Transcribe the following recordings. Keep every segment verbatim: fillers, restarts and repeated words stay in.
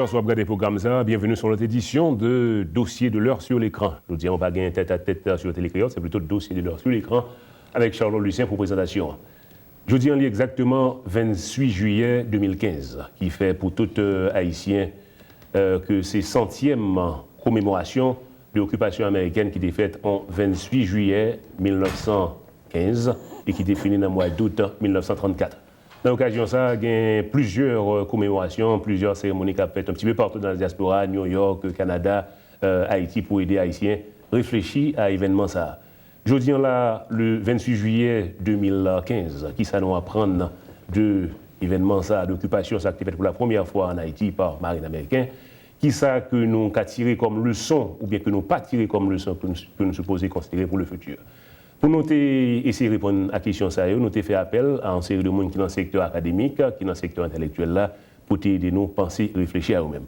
Bonsoir, w ap gade pwogram sa. Bienvenue sur notre édition de Dossier de l'heure sur l'écran. Jodi a, nou pa gen tèt a tèt sur tele kreyòl, se plito Dossier de l'heure sur l'écran avec Charlot Lucien pour présentation. Jodi a, li egzakteman venntuit jiyè de mil kenz, ki fè pou tout euh, Ayisyen euh, ke se santyèm komémorasyon de okipasyon amerikèn ki te fèt an venntuit jiyè mil nèf san kenz e ki te fini nan mwa dout mil nèf san trannkat. Nan okazyon sa, gen plizyè euh, komémorasyon, plizyè seremoni k ap fèt un petit peu partout dans la diaspora, New York, Canada, euh, Ayiti, pou ede Ayisyen reflechi a evènman sa. Jodi a la, le venntuit jiyè de mil kenz, kisa nou aprann de evènman sa, de okipasyon sa ki te fèt pou la premyè fwa an Ayiti pa marin ameriken? Kisa ke nou ka tire kòm leson oubyen ke nou pa tire kòm leson ke nou, ke nou sipoze konsidere pou le futur? Pou nou te eseye reponn a kesyon sa yo, nou te fè apèl a yon seri de moun ki nan sektè akademik, ki nan sektè entèlektyèl la, pou te ede nou panse, reflechi a yo menm.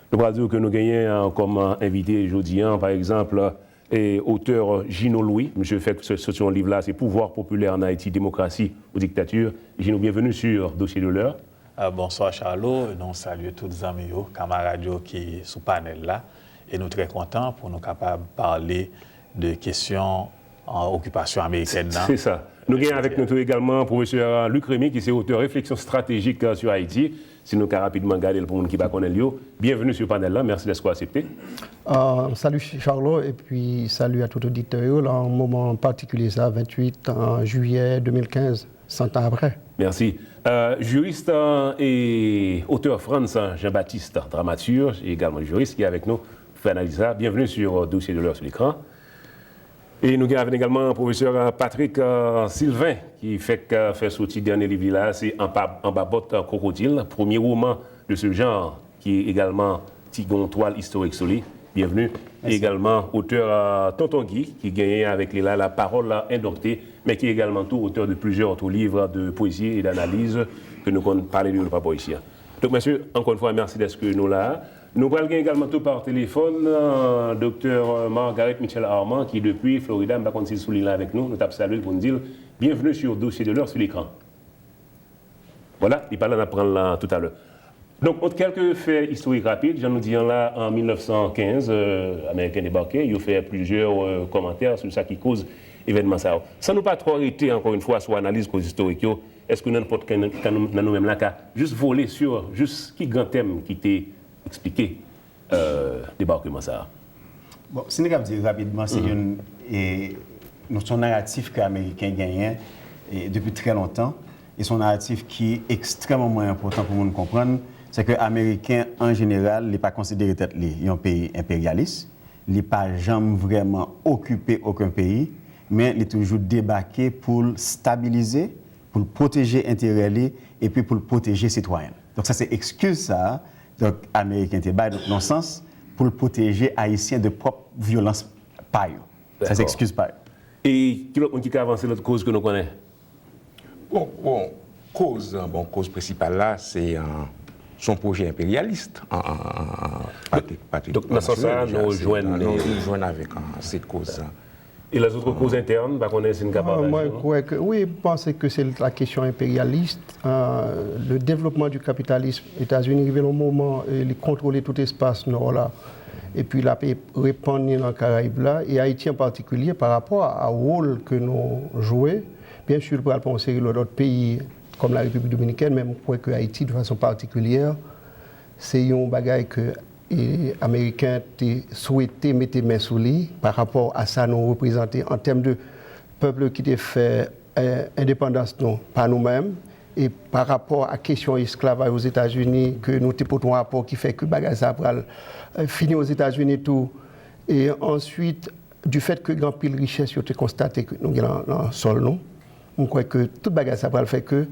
Nou pral di w ke nou genyen euh, kòm euh, envite jodi a, pa egzanp, euh, otè Gino Louis, misye fèk soti yon liv la, se Pouvoir populaire en Haïti, démocratie ou dictature. Gino, bienvenue sur Dossier de l'heure. Euh, bonswa Charlot, nou salye tout zanmi yo, kamarad yo ki sou panèl la, e nou trè kontan pou nou kapab pale de kesyon euh, okipasyon amerikèn nan. Se sa. Nou gen avèk nou tou egalman pwofesè Luc Rémy, ki se otè Réflexions stratégiques sur Haïti. Si nou ka rapidman gade l pou moun ki pa konnen l yo. Bienvenue sur panèl la, merci d'être accepté. Euh, salut Charlot, et puis salut à tout auditeur yo. Nan moman patikilye sa, venntuit jiyè de mil kenz, santan aprè. Merci. Euh, jurist euh, e otè Frantz Jean-Baptiste, dramaturge e egalman jurist ki avèk nou pou fè analiz sa. Bienvenue sur euh, Dossier de l'heure sur l'écran. E nou gen avè n egalman pwofesè Patrick euh, Sylvain ki fèk euh, fè soti dènye liv li la, se Anba, Anba bòt euh, kwokodil, premye woman de ce genre ki egalman ti gon twal istorik sou li. Bienvenue. E egalman otè euh, Tonton Guy ki genyen avèk li la La parole indomptée, men ki egalman tou otè de plizyè otè liv de pwezi e danaliz ke nou konn pale de yo pa bò isi a. Donk mesye, ankò yon fwa, mèsi dèske nou la. Nou pral gen egalman tou pa telefòn euh, doktè Margaret Mitchell Armand ki depi Florida, m pa konn si l sou liy la avèk nou, nou t ap salye l pou n di l bienvenue sur Dossier de l'heure sur l'écran. Vwala, li pa la, n ap pran l la toutalè. Donk, yon kèlke fè istorik rapid, jan nou di an la, an mil nèf san kenz, euh, Ameriken debake, yo fè plizyè euh, kòmantè sou sa ki koz evènman sa yo. San nou pa twò rete, ankò yon fwa, sou analiz koz istorik yo, èske nanpòt kèn nan nou menm la ka jis vole sou jis ki gran tèm ki te eksplike euh, debakman sa a? Bon, si nou kab di rapidman, se yon, e, nou, se yon naratif ke Ameriken genyen e, depi trè lontan. E se yon naratif ki ekstrèmeman enpòtan pou moun konprann, se ke Ameriken, an jeneral, li pa konsidere tèt li yon peyi enperyalis. Li pa janm vrèman okipe okenn peyi, men li toujou debake pou l stabilize, pou l pwoteje enterè li, epi pou l pwoteje sitwayen l. Donk, sa se ekskiz sa a, donk, Ameriken te bay, donk, nan sans, pou l pwoteje Ayisyen de pwòp vyolans pa yo. Sa se ekskiz pa yo. E ki lòt moun ki ka avanse lòt koz ke nou konnen? Bon, bon, koz, bon, koz prensipal la, se se yon pwojè enperyalis Patrick, Patrick. Donk, nan sans sa, nou jwenn. Nou jwenn avèk se koz. E lèzòt koz entèn, m pa konnen si n kapab. Mwen kwè ke, wi, m panse ke se la kesyon enperyalis. Euh, le développement du capitalisme, Etazini rive nan moman e li kontwole tout espas nò la. Epi l ap repann li nan Karayib la. E Ayiti an patikilye, pa rapò a wòl ke nou jwe, byen si l pral pran yon seri lòt peyi kòm la Repiblik Dominikèn, men m kwè ke Ayiti, de fason patikilyè, se yon bagay ke e Ameriken te swete mete men sou li pa rapò a sa nou reprezante an tèm de pèp ki te fè endepandans nou pa nou menm, e pa rapò a kesyon esklavaj Ozetazini, ke nou te pote yon rapò ki fè ke bagay sa a pral fini Ozetazini tou. E answit, du fait ke gen anpil richès yo te konstate ke nou gen nan, nan sòl nou, m kwè ke tout bagay sa pral fè ke,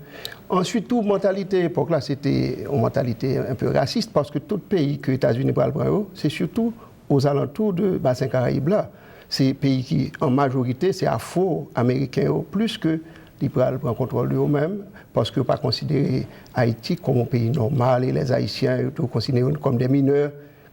answit tou, mantalite epòk la, se te yon mantalite enpe rasis, paske tout peyi ke Etazini pral pran yo, se sitou ozalantou de Basen Karayib la. Se peyi ki, an majorite, se Afwo-Ameriken yo, plis ke li pral pran kontwòl de yo menm, paske yo pa konsidere Ayiti kòm yon peyi nòmal, e lèzayisyen, yo toujou konsidere yo kòm de minè,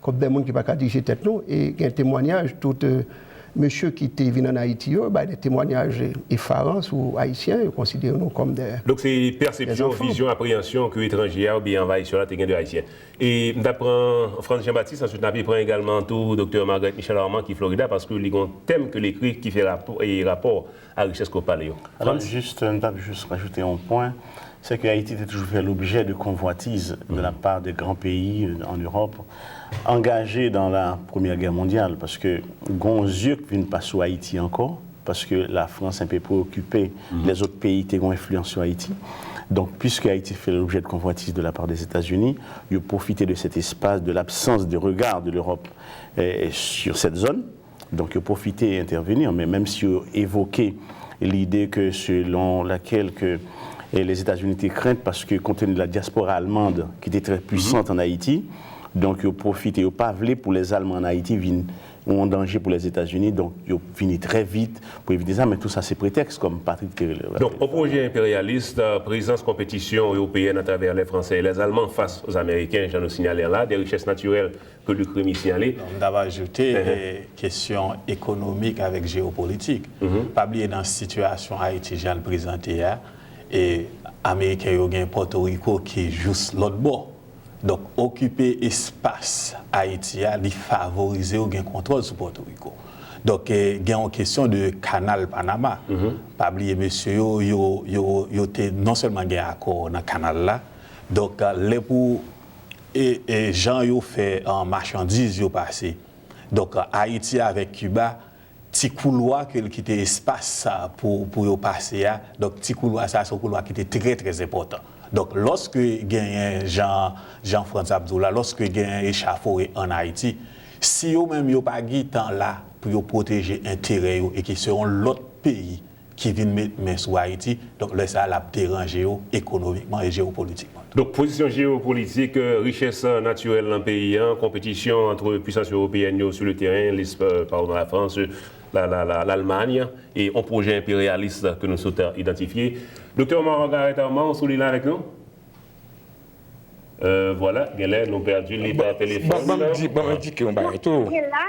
kòm de moun ki pa ka dirije tèt nou, e gen temwanyaj tout, euh, Mesye ki te vin ann Ayiti yo bay de temwanyaj efaran sou Ayisyen, yo konsidere nou kòm de... Donk se pèsepsyon, vizyon, apreyansyon ke etranje a oubyen anvayisè la te gen de Ayisyen. E m t ap pran Frantz Jean Baptiste, answit n ape pran egalman tou Doktè Margaret Michel Armand ki Florida, paske li gen yon tèm ke l ekri ki fè rapò, e rapò a richès ke w pale yo. Alò, jis, m t ap jis rajoute yon pwen, c'est que Haïti te toujours fait l'objet de convoitises de la part de grands pays, euh, en Europe, engagés dans la Première Guerre mondiale, paske gon zye k vin pa sou Ayiti ankò, paske Lafrans enpe preokipe, lèzòt peyi te gon enfliyans sou Ayiti. Donk, puisque Haïti fait l'objet de convoitises de la part des États-Unis, yo pwofite de cet espace, de l'absence de regard de l'Europe, euh, sur cette zone. Donk, yo pwofite entèveni, men menm si yo evoke lide ke selon laquelle ke, eh, les États-Unis te krent paske kont tenu de la diaspora allemande ki te trè pwisant ann Ayiti, donk yo pwofite, yo pa vle pou lèzalman ann Ayiti vin yon danje pou Lèzetazini, donk yo vini trè vit pou evite sa, men tou sa se pretèks, kòm Patrick te rele. Donk, yon pwojè enperyalis, prezans konpetisyon ewopeyèn atravè lè Fransè e lèzalman fas o Ameriken, jan nou sinyale la, de richès natirèl ke Luc Remy sinyale. Bon, m t ap ajoute, eh, kesyon ekonomik avèk jewopolitik. Pa bliye nan sitiyasyon Ayiti jan l prezante a, e Ameriken yo gen Pòtoriko ki jous lòt bò. Donk, okipe espas Ayiti a, li favorize yo gen kontwòl sou Pòtoriko. Donk, eh, gen yon kesyon de kanal Panama. Pa bliye, mesye yo, yo, yo, yo te non sèlman gen akò nan kanal la, donk, lè pou e, e jan yo fè, an, machandiz yo pase. Donk, Ayiti avèk Kiba, ti koulwa ke l kite espas sa pou, pou yo pase a. Donk, ti koulwa sa, se yon koulwa ki te trè, trè enpòtan. Donk, lòske genyen, jan, jan Frantz ap di w la, lòske genyen echafore ann Ayiti, si yo menm yo pa gentan la pou yo pwoteje enterè yo e ke se yon lòt peyi ki vin met men sou Ayiti, donk lè sa a l ap deranje yo ekonomikman e jewopolitikman. Donk, pozisyon jewopolitik, eh, richès, eh, natirèl nan peyi a, konpetisyon ant pwisans ewopeyèn yo sou le teren, lis-, eh, pa egzanp, Lafrans, la, la, la, Lalmany, e yon pwojè enperyalis ke nou sot idantifye. Doktè Margaret Armand, ou sou liy la avèk nou? Euh, vwala, genlè nou pèdi li pa telefòn. Ban m di, ban m endike yon bagay tou. Li la.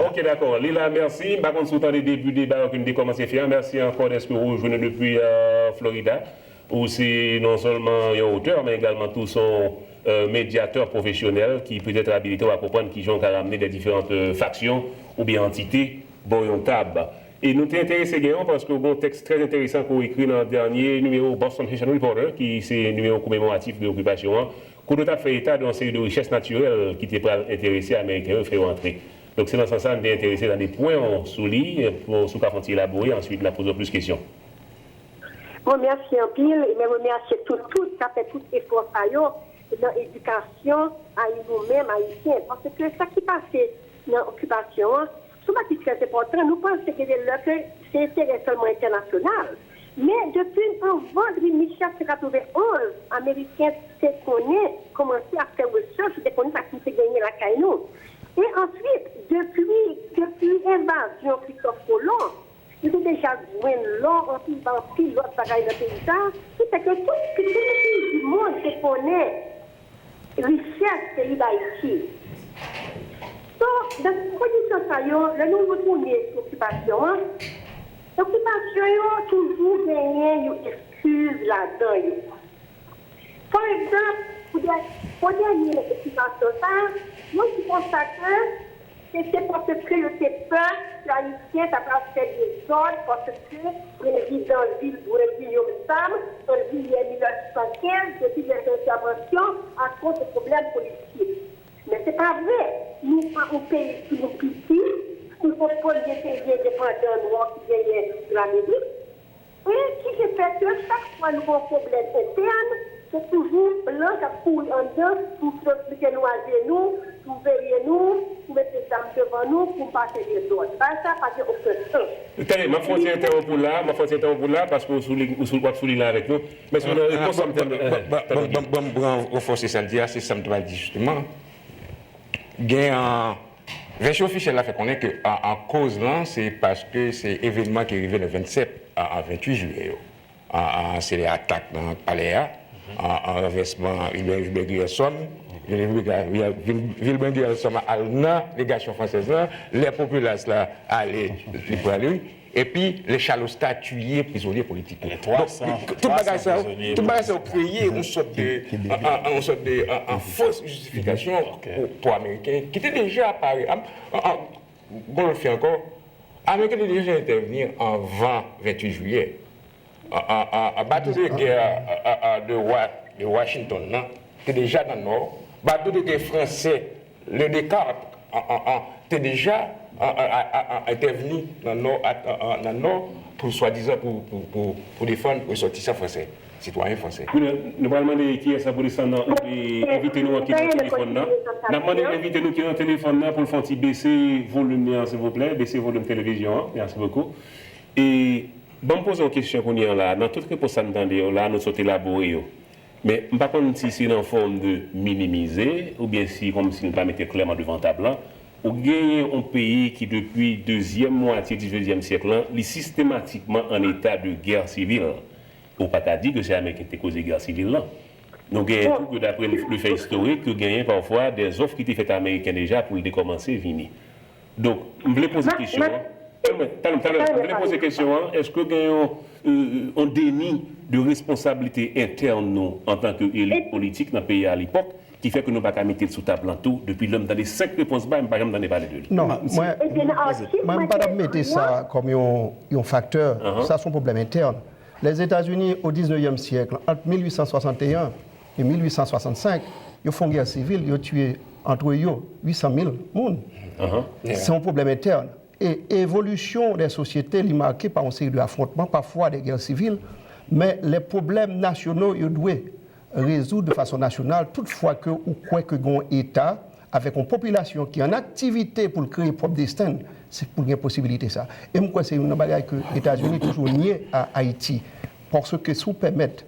Ok, dakò. Li la, mèsi. M pa konn si w tande debi deba yo ke n te kòmanse fè a. Mèsi ankò dèske w rejwenn nou depi, euh, Florida. Ou se non sèlman yon otè, men egalman tou se yon, euh, medyatè pwofesyonèl ki petèt abilite w a konprann kijan w ka ramne de diferan, euh, faksyon oubyen antite bò yon tab. E nou te enterese gen yon, paske w gen yon tèks trè enteresan ke w ekri nan dènye nimewo Boston Haitian Reporter, ki se nimewo komemoratif de okipasyon an, kote w t ap fè eta de yon seri de richès natirèl ki te pral enterese Ameriken yo fè yo antre. Donk, se nan sans sa a, n te enterese tande pwen w sou li, pou, si w ka fè yon ti elabore, answit, n ap poze w plis kesyon. Mwen mèsi anpil, e mwen remèsye tout, tout, k ap fè tout efò sa yo nan edikasyon a nou menm Ayisyen. Paske sa ki pase nan okipasyon an, se yon bagay ki trè enpòtan. Nou panse gen de lè ke se enterè sèlman entènasyonal. Men depi anvan mil nèf san katrevenn onz, Ameriken te konnen, kòmanse ap fè rechèch, te konnen sa ki te genyen lakay nou. E answit, depi, depi envazyon Kristòf Kolon, yo te deja jwenn lò, anpil, anpil lòt bagay nan peyi sa a, ki fè ke tout, tout peyi di mond te konnen richès peyi Dayiti. So, nan kondisyon sa yo, lè nou retounen sou okipasyon an, okipasyon yo toujou genyen yon eskiz ladan yo. Pa egzanp, pou dè-, pou dènye okipasyon sa a, nou di konsa ke se te paske yo te pè ke Ayisyen ta pral fè dezòd, paske prezidan vil Brezil yo menm, Anvilye mil nèf san kenz, te di lè entèvansyon akoz de pwoblèm politik. Men se pa vre. Nou pa yon peyi ki nou piti, nou se premye peyi endepandan nwa ki genyen Lamerik. E ki te fè ke chak fwa nou gen yon pwoblèm entèn, se toujou blan k ap kouri anndan pou sot mete nou ajenou, pou veye nou, pou mete zam devan nou, pou n pa fè dezòd. Bagay sa pa gen okenn sans. Tande, m ap fè yon ti entèwonp ou la, m ap fè yon ti entèwonp ou la, paske w sou li, w sou, w ap sou liy la avèk nou. Men se nan repons sa m te... Ban m ranfòse sa l di a, se sa m te pral di jisteman. Gen, an, vèsyon ofisyèl la fè konnen ke an, an koz lan, se paske se evènman ki rive le vennsèt a, a venntuit jiyè yo. An, an, se lè atak nan palè a, an, an ranvèsman Hubert, Hubert Grierson, Vilbrun Guéal ansanm al nan legasyon fransèz lan, lè popilas la ale, li pran li, epi lè Charles Ostard tiye prizonye politik yo. Donk, tout bagay sa yo, tout bagay sa yo kreye yon sòt de, yon sòt de, yon fos jistifikasyon pou, pou Ameriken ki te deja pare. Gon lòt fè ankò, Ameriken te deja entèvni anvan venntuit jiyè. Bato de gè de Washington nan te deja nan Nò. Bato de gè fransè, le Descartes, te deja entèvni nan Nò, nan Nò pou swadizan pou, pou, pou, pou defann resòtisan fransè, sitwayen fransè. Kounye a, nou pral mande kiyès nan pwotesan nan ou e envite nou an ki nan telefòn nan. N ap mande envite nou ki nan telefòn nan pou l fè yon ti bese volim li an, silvouplè, bese volim televizyon an. Mèsi bokou. E ban m poze yon kesyon kounye a la. Nan tout repons sa n tande yo la, nou sot elabore yo. Men m pa konn si se nan fòm de minimize oubyen si kòmsi n pa mete klèman devan tab lan. Ou genyen yon peyi ki depi dezyèm mwatye diznèvyèm syèk lan, li sistematikman an eta de gè sivil. Ou pa ka di ke se Ameriken ki te koze gè sivil lan. Nou genyen tou ke dapre le fè istorik, yo genyen pafwa dè zòf ki te fèt a Ameriken deja pou l te kòmanse vini. Donk, m vle poze kesyon an. Talè, talè, talè, m vle poze kesyon an, èske gen yon, yon deni de responsablite entèn nou antanke elit politik nan peyi a alepòk ki fè ke nou pa ka mete l sou tab lan tou? Depi lè m tande senk repons bay, m pa janm tande pale de li. Non, mwen, mwen pa t ap mete sa kòm yon, yon faktè. Sa se yon pwoblèm entèn. Lèzetazini, o diznèvyèm syèk, ant mil uit san swasanteyen e mil uit san swasannsenk, yo fè yon gè sivil, yo tiye antre yo uit san mil moun. Se yon pwoblèm entèn. E evolisyon dè sosyete, li make pa yon seri de afwontman, pafwa de gè sivil, men lè pwoblèm nasyono yo dwe rezoud de fason nasyonal, toutfwa ke ou kwè ke gen yon Eta avèk yon popilasyon ki an aktivite pou l kreye pwòp desten l, se pou l gen posibilite sa. E m kwè se youn nan bagay ke Etazini toujou nye a Ayiti. Paske si w pèmèt,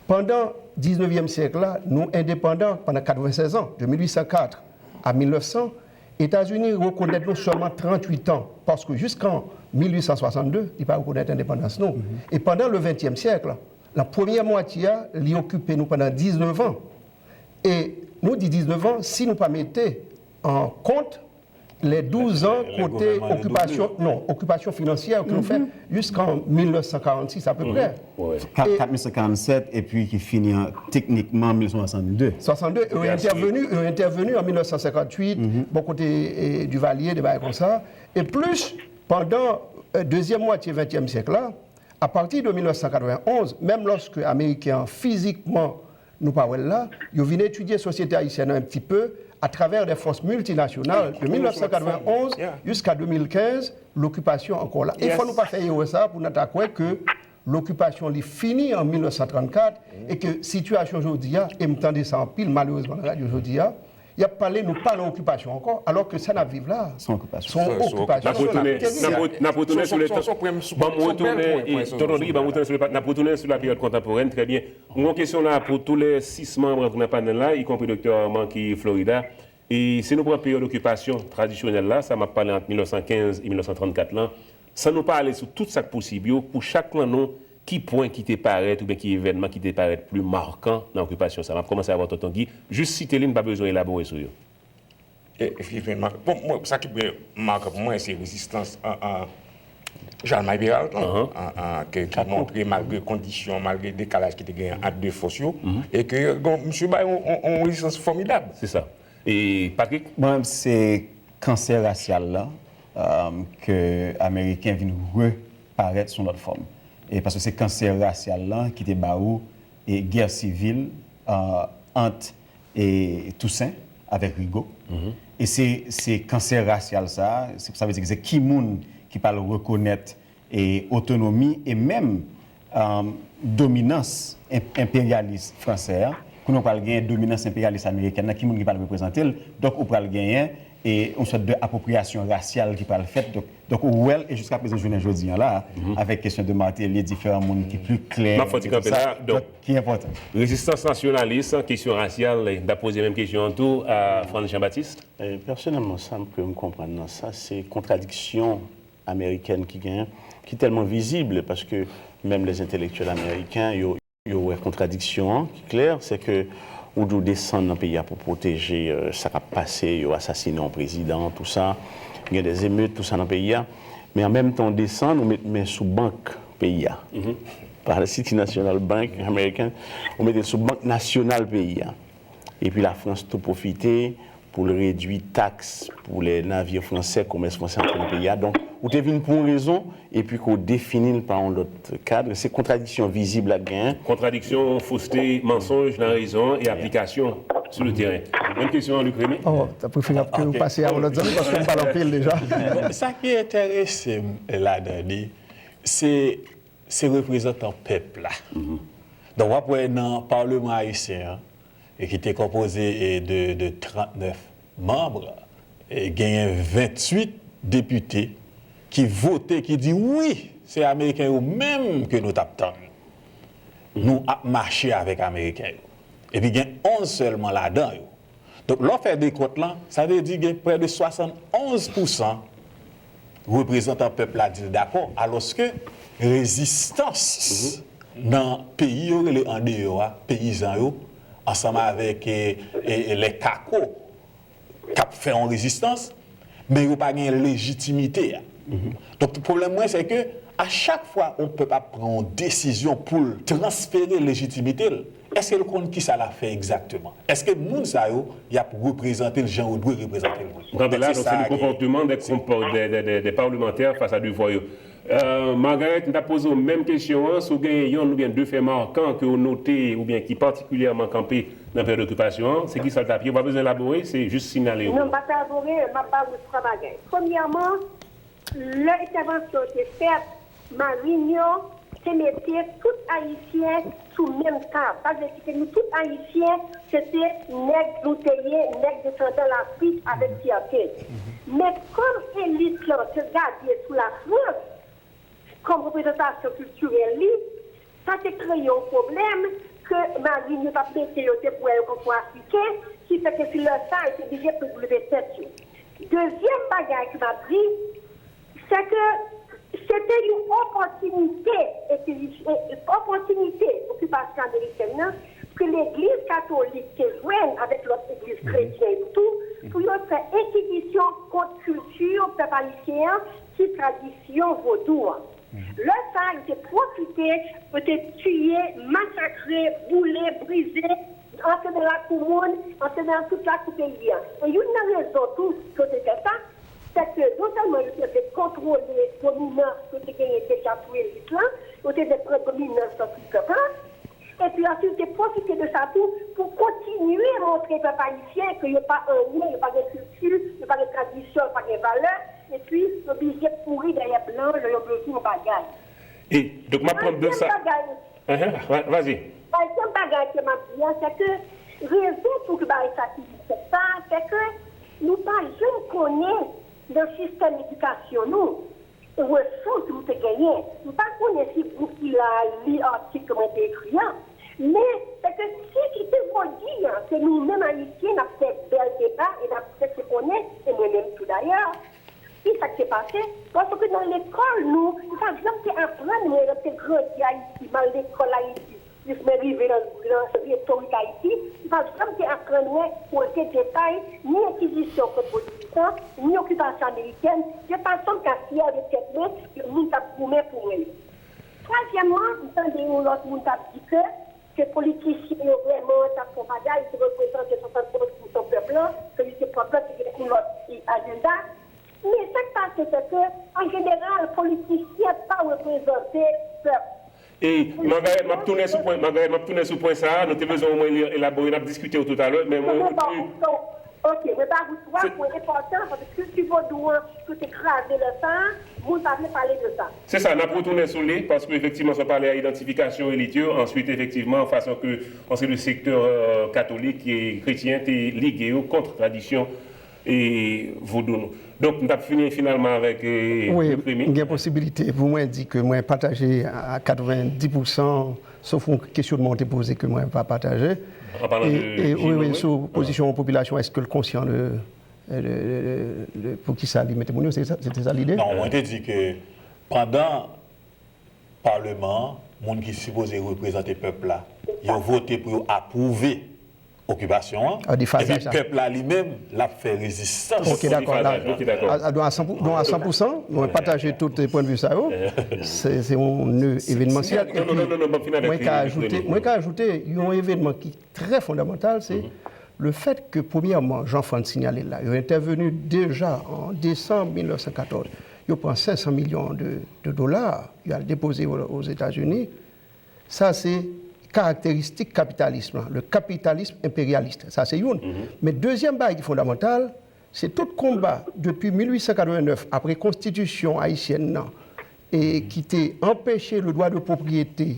pandan diznèvyèm syèk la, nou endepandan pandan katrevennsèz an, de mil uit san kat a mil nèf san, Etazini rekonèt nou sèlman tranntuit an, paske jiskan mil uit san swasannde, li pa rekonèt endepandans nou. E pandan le ventyèm syèk, lan premyè mwatye a, li okipe nou pandan diznèf an. E nou di diznèf an, si nou pa mete an kont lè douz an kote okipasyon, non, okipasyon finansyè ke nou fè jiskan mil nèf san karannsis apeprè. Kat mil san karannsèt, epi ki fini an, teknikman, mil nèf san swasannde. Swasannde, yo entèveni, yo entèveni an mil nèf san senkantuit, bò kote, e, Duvalier, de bagay konsa. E plis, pandan, e, dezyèm mwatye ventyèm syèk la, apati de mil nèf san katrevenn onz, menm lòske Ameriken an fizikman nou pa wè l la, yo vin etidye sosyete ayisyèn nan un petit peu atravè dè fòs miltinasyonal, de mil nèf san katrevenn onz jiska de mil kenz, lokipasyon ankò la. E fò nou pa fè erè sa pou n ta kwè ke lokipasyon li fini an mil nèf san trannkat e ke sitiyasyon jodi a, e m tande sa anpil malerezman nan radyo jodi a, y ap pale nou pa nan okipasyon ankò, alò ke sa n ap viv la, se yon okipasyon. Se yon okipasyon. N ap retounen, n ap retounen sou le tan. Ban m retounen, e, Tonton Dri, ban m retounen sou le, n ap retounen sou la peryòd kontanporèn, trè byen. Mwen gen yon kesyon la pou tou lè sis manm rantre nan panèl la, ikonpri Doktè Armand ki Florida. E si nou pran peryòd okipasyon tradisyonèl la, sa m ap pale ant mil nèf san kenz e mil nèf san trannkat lan, san nou pa ale sou tout sa k posib yo, pou chak lan nou, ki pwen ki te parèt oubyen ki evènman ki te parèt pli makan nan okipasyon sa? M ap kòmanse avè w, Tonton Guy. Jis site li, n pa bezwen elabore sou yo. E, efektivman, bon, mwen, sa ki byen makan pou mwen, se rezistans an, an, Jalmay Peralt, non? An, an, ke, ki montre, malgre kondisyon, malgre dekalaj ki te genyen ant de fòs yo, e ke, bon, misye bay yon, yon, yon rezistans fòmidab. Se sa. E, Patrick? Mwen, se kansè rasyal la, um, ke Ameriken vin reparèt sou lòt fòm. E paske se kansè rasyal la ki te ba ou e gè sivil, uh, ant e Tousen avèk Rigo. E se, se kansè rasyal sa, se, sa vle di ke se ki moun ki pral rekonèt e otonomi e menm, um, dominans enp-, enperyalis fransè a. Kounye a w pral gen dominans enperyalis amerikèn nan, ki moun ki pral reprezante l. Donk, ou pral genyen e yon sòt de apwopriyasyon rasyal ki pral fèt. Donk, Donk, ou wè l, e jiska prezan, jounen jodi a la, avèk kesyon de Martelly, diferan moun ki pli klè, m ap fè yon ti kanpe la, donk, ki enpòtan. Rezistans nasyonalis, kesyon rasyal, n ap poze menm kesyon an tou a Frantz Jean Baptiste. E, pèsonèlman, sa ke m konprann nan sa, se kontradiksyon amerikèn ki genyen, ki tèlman vizib, paske menm lèzentelektyèl ameriken, yo, yo wè kontradiksyon an ki klè, se ke Ou di w desann nan peyi a pou pwoteje, euh, sa k ap pase, yo asasine yon prezidan, tou sa. Gen de emet, tou sa nan peyi a. Men an menm tan, w desann, ou met men sou bank peyi a. Pa City National Bank American, ou mete l sou bank nasyonal peyi a. Epi Lafrans tou pwofite pou l redui taks pou lè navye fransè, komès fransè antre nan peyi a. Donk, ou te vin pou yon rezon, epi ke w defini l pa yon lòt kad. Se kontradiksyon vizib la k genyen. Kontradiksyon, foste, mansonj nan rezon e aplikasyon sou le teren. Menm kesyon an, Luc Remy. Oh, ta preferab ke w pase a yon lòt zanmi paske m pale anpil deja. Bon, sa ki enterese m ladan li, se, se reprezantan pèp la. Donk, w ap wè nan Paleman ayisyen an, e ki te konpoze, e, de, de trannèf manm, e genyen venntuit depite ki vote, ki di, wi, se Ameriken yo menm ke nou t ap tann. Nou ap mache avèk Ameriken yo. Epi gen onz sèlman ladan yo. Donk, lè w fè dekont lan, sa vle di gen prè de swasannonz pousan reprezantan pèp la di l dakò, alòske rezistans nan peyi yo rele andeyò a, peyizan yo, ansanm avèk, e, e, e, lè kako k ap fè yon rezistans, men yo pa gen lejitimite a. Donk, pwoblèm mwen, se ke a chak fwa yon pèp ap pran yon desizyon pou l transfere lejitimite l, èske l konn kisa l ap fè egzakteman? Èske moun sa yo, y ap reprezante l jan yo dwe reprezante l vre? Kanpe la, donk, se le konpòteman de, de, de, de, de palmantè fas a devwa yo. Euh, Margaret, m t ap poze w menm kesyon an, si w genyen yonn oubyen de fè makan ke w note oubyen ki patikilyèman kanpe nan peryòd okipasyon an, se kisa l t ap ye? Ou pa bezwen elabore, se jis siyale yo. Non, m pa t elabore, m ap ba w twa bagay. Premyèman, lè entèvansyon te fèt, Marin yo te mete tout Ayisyen sou menm tab. Sa vle di ke nou tout Ayisyen, se te nèg nou te ye, nèg desandan Lafrik avèk fyète. Men kòm elit lan te gade sou Lafrans kòm reprezantasyon kiltirèl li, sa te kreye yon pwoblèm ke Marin yo t ap mete yo te pou wè yo kòm Afriken, ki fè ke se lè sa a yo te blije pwodwi tèt yo. Dezyèm bagay ke m ap di, se ke se te yon opòtinite, e, e, opòtinite okipasyon amerikèn nan ke legliz katolik te jwenn avèk lòt legliz kretyen yo tou, pou yo fè enkizisyon kont kilti pèp ayisyen an, ki tradisyon vodou an. Lè sa a, yo te pwofite, yo te tiye, masakre, boule, brize, antre nan lakou moun, antre nan tout lakou peyi a. E youn nan rezon tou ke yo te fè sa, se ke non sèlman yo te vle kontwole dominans yo te genyen deja sou elit lan, yo te vle pran dominans lan sou pèp lan, epi ansuit, yo te pwofite de sa tou pou kontinye montre pèp ayisyen ke yo pa anyen, yo pa gen kilti, yo pa gen tradisyon, yo pa gen valè, epi yo blije kouri dèyè blan yo lè yo bezwen yon bagay. E, donk, m ap pran de sa. Dèzyèm bagay, Enhen, va-, vas-y. Dèzyèm bagay ke m ap di a, se ke rezon pou ki bagay sa ki fèt sa, se ke nou pa janm konnen nan sistèm edikasyon nou, resous nou te genyen. M pa konnen si gwoup ki la a li atik ke mwen te ekri a, men se ke si ki te jodi a, se nou menm Ayisyen n ap fè bèl deba e n ap chèche konnen, e mwen menm tou dayè, ki sa k te pase, paske nan lekòl nou, yo pa janm te aprann mwen, lè m te grandi Ayiti, m al lekòl Ayiti, jis mwen rive nan, nan retorik Ayiti, yo pa janm te aprann mwen kote detay ni enkizisyon kont Vodou an, ni okipasyon amerikèn, de fason m ka fyè de tèt mwen, de moun k ap goumen pou mwen yo. Twazyèmman, m tande yon lòt moun t ap di ke se politisyen yo vrèman t ap fè yon bagay, ki reprezante swasannonz pousan pèp lan, ke li se pèp lan ki gen yon lòt ajanda. Men sa k pase, se ke, an jeneral, politisyen pa reprezante pèp. E, Margaret, m ap tounen sou pwen, Margaret, m ap tounen sou pwen sa a. Nou te bezwen omwen li elabore, n ap diskite yo toutalè, men mwen retni. Ok, mwen ba ou twa pwen enpòtan, paske kilti vodou an, ki te kraze lè sa a, moun pa vle pale de sa. Se sa, n ap retounen sou li, paske efektivman, sa w pale a idantifikasyon elit yo, answit, efektivman, fason ke yon seri de sektè, euh, katolik e kretyen te lige yo kont tradisyon e vodou nou. Donk, m t ap fini finalman avèk, e, Wi, Luc Remy. M gen posibilite pou mwen di ke mwen pataje a katrevenndis pousan, sof yon kesyonman w te poze ke mwen pa pataje. An palan de Gino, wi, wi, sou pozisyon popilasyon, èske l konsyan de, de, de, de, de poukisa li mete moun yo, se sa, se te sa lide? Non, mwen te di ke pandan Paleman an, moun ki sipoze reprezante pèp la, yo vote pou yo apwouve okipasyon an, ebyen, pèp la li menm, l ap fè rezistans. Ok, dakò. A, a, donk, a san pou, donk, a san pou san, mwen pataje tout, eh, pwennvi sa yo. Se, se yon nè evenmansyèl. Epi, mwen ka ajoute, mwen ka ajoute yon evenman ki trè fondamantal, se le fèt ke, premyèman, Jean Franck sinyale l la, yo entèveni deja an desanm mil nèf san katòz. Yo pran senk san milyon de, de dola, yo al depoze yo Ozetazini. Sa se karakteristik kapitalism lan, le capitalisme impérialiste. Sa se youn. Men dezyèm bagay ki fondamantal, se tout konba depi mil uit san katreven nèf, apre konstitisyon ayisyèn nan, e ki te anpeche le droit de propriété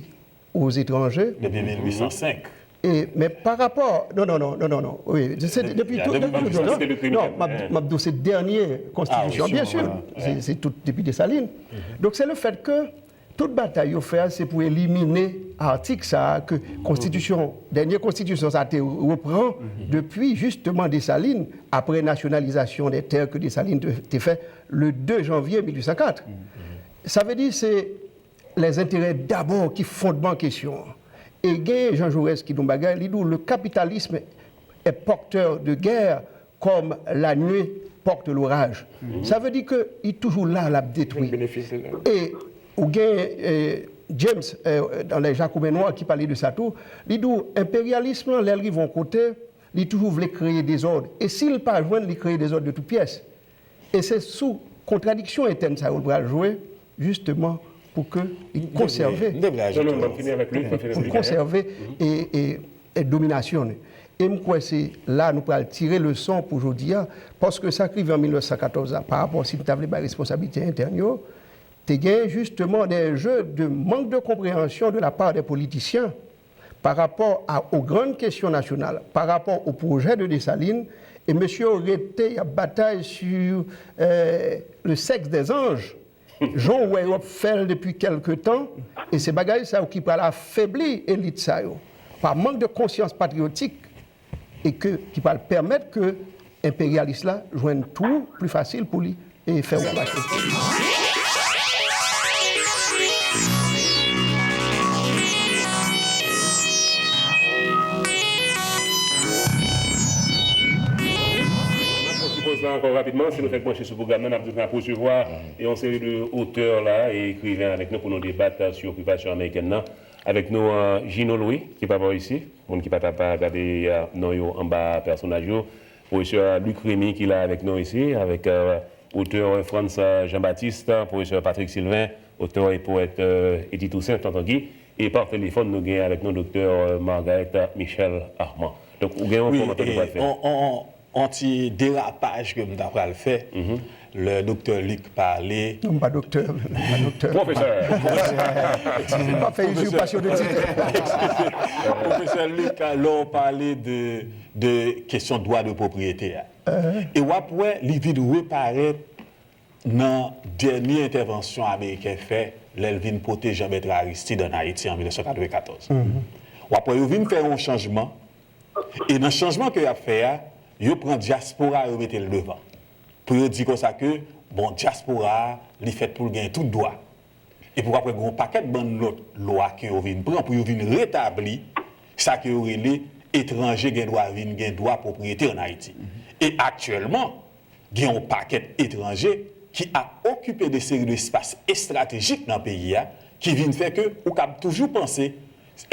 aux étrangers. Depi mil uit san senk. E, men pa rapò, non, non, non, non, non, non, wi, se depi tou, depi tou, non, non, m ap, m ap di w se dènye konstitisyon, byen si, se, se tout depi Desalin. Donk, se le fèt ke tout batay yo fè a, se pou elimine atik sa a ke konstitisyon, dènye konstitisyon sa a te repran depi, jisteman, Desalin, apre nasyonalizasyon dè tè ke Desalin te, te fè le de janvye mil uit san kat. Sa vle di, se lèzenterè dabò ki fondman kesyon an. E gen Jean Jaurès ki di yon bagay, li di w, le capitalisme est porteur de guerre comme la nuée porte l'orage. Sa vle di ke li toujou la, l ap detwi. E ou gen, eh, James, eh, dans Les Jacobins Noirs ki pale de sa tou, li di w, enperyalis lan, lè l rive yon kote, li toujou vle kreye dezòd. E si l pa jwenn, li kreye dezòd de tout pyès. E se sou kontradiksyon entèn sa yo l pral jwe, jisteman, pou ke li konsève, pou konsève e, e, e dominasyon li. E m kwè se la nou pral tire leson pou jodi a, paske sa k rive an mil nèf san katòz la, pa rapò si n ta vle bay responsablite entèn yo, te gen jisteman des jeux de manque de compréhension de la part des politiciens par rapport à, aux grandes questions nationales, par rapport au projet de Dessalines, e mesye yo rete, y ap batay sur, euh, le sexe des anges. Jan w wè yo ap fè l depi kèlke tan, e se bagay sa yo ki pral afebli elit sa yo, pa mank de konsyans patriyotik, e ke, ki pral pèmèt ke enperyalis la jwenn twou pli fasil pou li e fè okipasyon. Ti poz la ankò rapidman, si nou fèk branche sou pwogram nan, n ap di nou ap resevwa yon seri de otè la e ekriven avèk nou pou nou debat sou okipasyon amerikèn nan. Avèk nou, euh, Gino Louis, ki pa bò isi, moun ki pa ta pa gade, euh, non yo anba pèsonaj yo. Pwofesè Luc Rémy ki la avèk nou isi, avèk, euh, otè Frantz Jean-Baptiste, pwofesè Patrick Sylvain, otè e powèt, euh, Eddy Toussaint, Tonton Guy, e pa telefòn nou gen avèk nou doktè, euh, Margaret Michel Armand. Donk, ou gen yon kòmantè ou pral fè? On, on, on ti derapaj ke m ta pral fè. Lè doktè Luc pale. Non, m pa doktè, m pa doktè. Pwofesè. M pa fè izipasyon de tit. Pwofesè Luc, lè w pale de, de kesyon dwa de pwopriyete a. E w ap wè, li vin reparèt nan dènye entèvansyon ameriken fè lè l vin pwoteje Mèt Aristide ann Ayiti an mil nèf san katrevenkatòz. W ap wè yo vin fè yon chanjman, e nan chanjman ke y ap fè a, yo pran dyaspora yo mete l devan. Pou yo di konsa ke, bon, dyaspora a, li fèt pou l gen tout dwa. Epi w ap wè gen yon pakèt bann lòt lwa ke yo vin pran pou yo vin retabli sa ke yo rele etranje gen dwa vin gen dwa pwopriyete ann Ayiti. E aktyèlman, gen yon pakèt etranje ki ap okipe de seri de espas estratejik nan peyi a, ki vin fè ke ou kab toujou panse,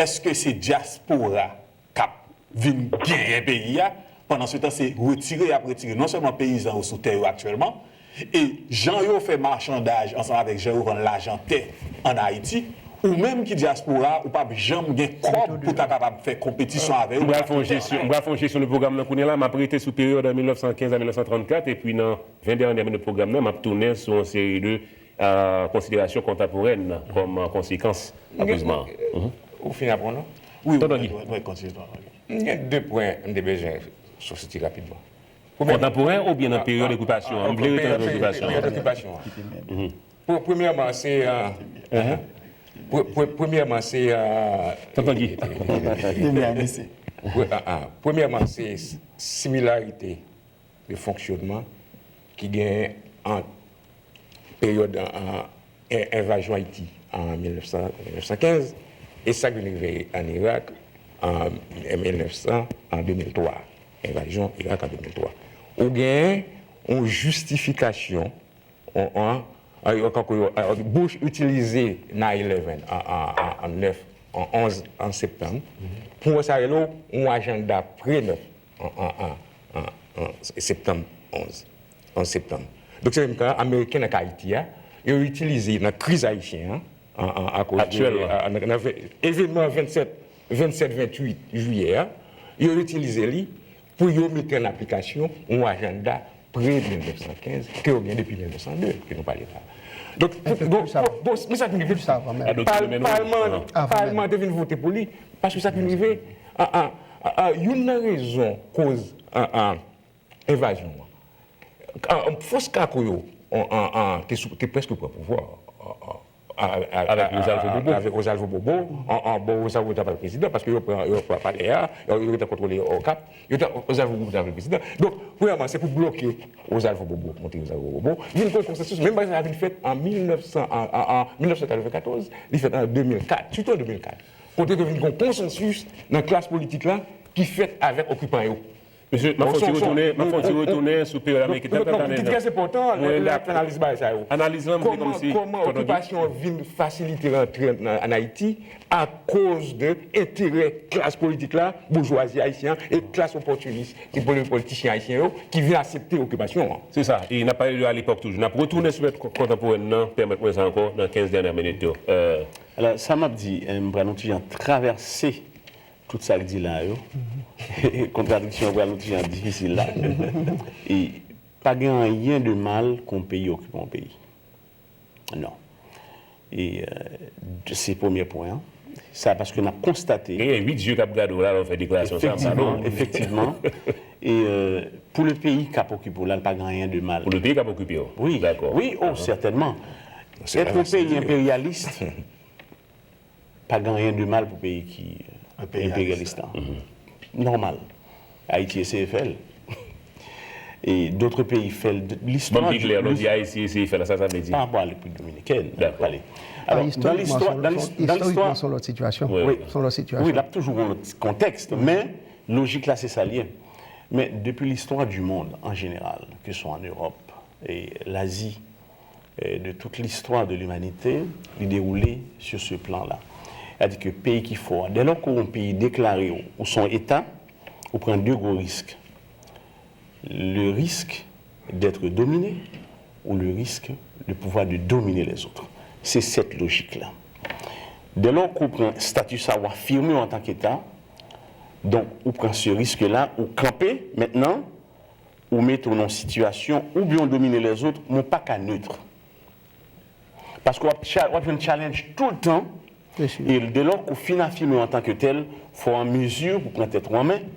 èske se dyaspora k ap vin genyen peyi a, pandan se tan se retire y ap retire non sèlman peyizan yo sou tè yo aktyèlman, e jan yo fè machandaj ansanm avèk jan yo vann lajan tè ann Ayiti, ou menm ki dyaspora, ou p ap janm gen kòb pou ta kapab fè konpetisyon avè yo. M pral fè yon jesyon, m pral fè yon jesyon de pwogram nan kounye a la, m ap rete sou peryòd mil nèf san kenz a mil nèf san trannkat, epi nan ven dènye minit pwogram nan, m ap tounen sou yon seri de, euh, konsiderasyon kontanporèn kòm, euh, konsekans apouzman an. Ou fin aprann, non? Wi, wi, wi, wi, kontinye. M gen de pwen m te bezwen sòti rapidman. Kontanporen oubyen nan peryòd okipasyon an? M vle rete nan peryòd okipasyon an. Peryòd okipasyon an. Pre-, premyèman, se, euh, pre-, pre-, premyèman, se, euh, Tonton Guy. Pre-, ah, ah. Premyèman, se similarite de fonksyonman ki genyen ant peryòd, an, an, en-, envazyon Ayiti an mil nèf san, mil nèf san kenz e sa k vin rive ann Irak an mil nèf san, an de mil twa. Envazyon Irak an de mil twa. Ou gen yon jistifikasyon, yon, yon, yon, yon, yon, Bush itilize nine eleven an, an, an, an nèf, an onz, an septanm, pou wè sa rele yon ajanda pre nèf an, an, an, an, an septanm onz, onz septanm. Donk, se menm ka Ameriken nan ka Ayiti a, yo itilize nan kriz ayisyen an, an, an, akoz de, Aktyèl la. An, nan, nan ve- evènman vennsèt, vennsèt, venntuit jiyè a, yo itilize li pou yo mete an aplikasyon yon ajanda pre mil nèf san kenz ke yo gen depi mil nèf san de, ke nou pale la. Donk, pou, Enpèk bon, plis avan. Bon, bon, men sa ki rive. Plis avan menm. Pal- Palman, Avan palman menm. Te vin vote pou li, paske sa ki rive, an, an, an, an, youn nan rezon koz, an, an, envazyon an. An, an, fòs Kako yo, an, an, an, te sou, te prèske pran pouvwa, an, an, a, a, Avèk a, Rosalvo a, Bobo. Avèk Rosalvo Bobo, an, an, bon, Rosalvo Bobo ta pral prezidan, paske yo pran, yo pran palè a, yo, yo te kontwole Okap, yo te, Rosalvo Bobo ta pral prezidan. Donk, premyèman, se pou bloke Rosalvo Bobo, monte Rosalvo Bobo. Vin gen konsansis, menm bagay sa vin fèt an mil nèf san, an, an, an mil nèf san katrevenkatòz, li fèt an de mil kat, sitou an de mil kat. Kote ke vin gen konsansis nan klas politik la ki fèt avèk okipan yo. Mesye, m ap fè yon ti retounen, m ap fè yon ti retounen sou peryòd ameriken. Donk, donk, ki trè enpòtan, lè, lè n ap fè analiz bagay sa yo. Analiz lan, m vle kòmanse, kòman okipasyon an vin fasilite rantre an, an Ayiti akoz de enterè klas politik la, boujwazi ayisyen an, e klas opòtinis, e poli-, politisyen ayisyen yo, ki vin aksepte okipasyon an. Se sa, e n ap pale de alepòk toujou. N ap retounen sou mèt ko-, kontanporèn nan, pèmèt mwen sa ankò, nan kenz dènye minit yo. Euh, Alò, sa m ap di, eh, m pral yon ti jan travèse tout sa k di la yo. Kontradiksyon pral yon ti jan difisil la. E pa gen anyen de mal kon peyi okipe yon peyi. Non. E, euh, se premye pwen an. Sa paske n ap konstate. Genyen uit zye k ap gade w la lè w fè deklarasyon sa, m pa non. Efektivman, efektivman. E, euh, pou le peyi k ap okipe w la, l pa gen anyen de mal. Pou le peyi k ap okipe w? Wi. Dakò. Wi, oh, sètènman. Èt yon peyi enperyalis, pa gen anyen de mal pou peyi ki enperyalis la. Nòmal. Ayiti eseye fè l. E dòt peyi fè l. Listwa. Ban m pi klè, lè w di Ayiti eseye fè l, sa sa vle di? Pa rapò a Repiblik Dominikèn, n ap pale. Alò, dan listwa, dan lis-, dan listwa, se yon lòt sitiyasyon. Wi, wi. Se yon lòt sitiyasyon. Wi, l ap toujou gen yon lòt kontèks, men lojik la se sa l ye. Men depi listwa di mond an jeneral, ke swa an Ewòp, e Lazi, euh, de toute l'histoire de l'humanité, li dewoule sur ce plan-là. Sètadi ke peyi ki fò a, dèlò ke yon peyi deklare w, ou se yon eta, ou pran de gwo risk. Le risque d'être dominé ou le risque de pouvoir de dominer les autres. Se sèt lojik la. Dèlò ke w pran stati sa, w afime w antan ke eta, donk ou pran se risk la, ou kanpe, mentnan, ou mete w nan yon sitiyasyon, oubyen w domine lèzòt, men w pa ka nèt. Paske w ap cha-, w ap jwenn challenge touletan, e dèlò ke w fin afime w antan ke tèl, fò w an mezi pou pran tèt ou an men,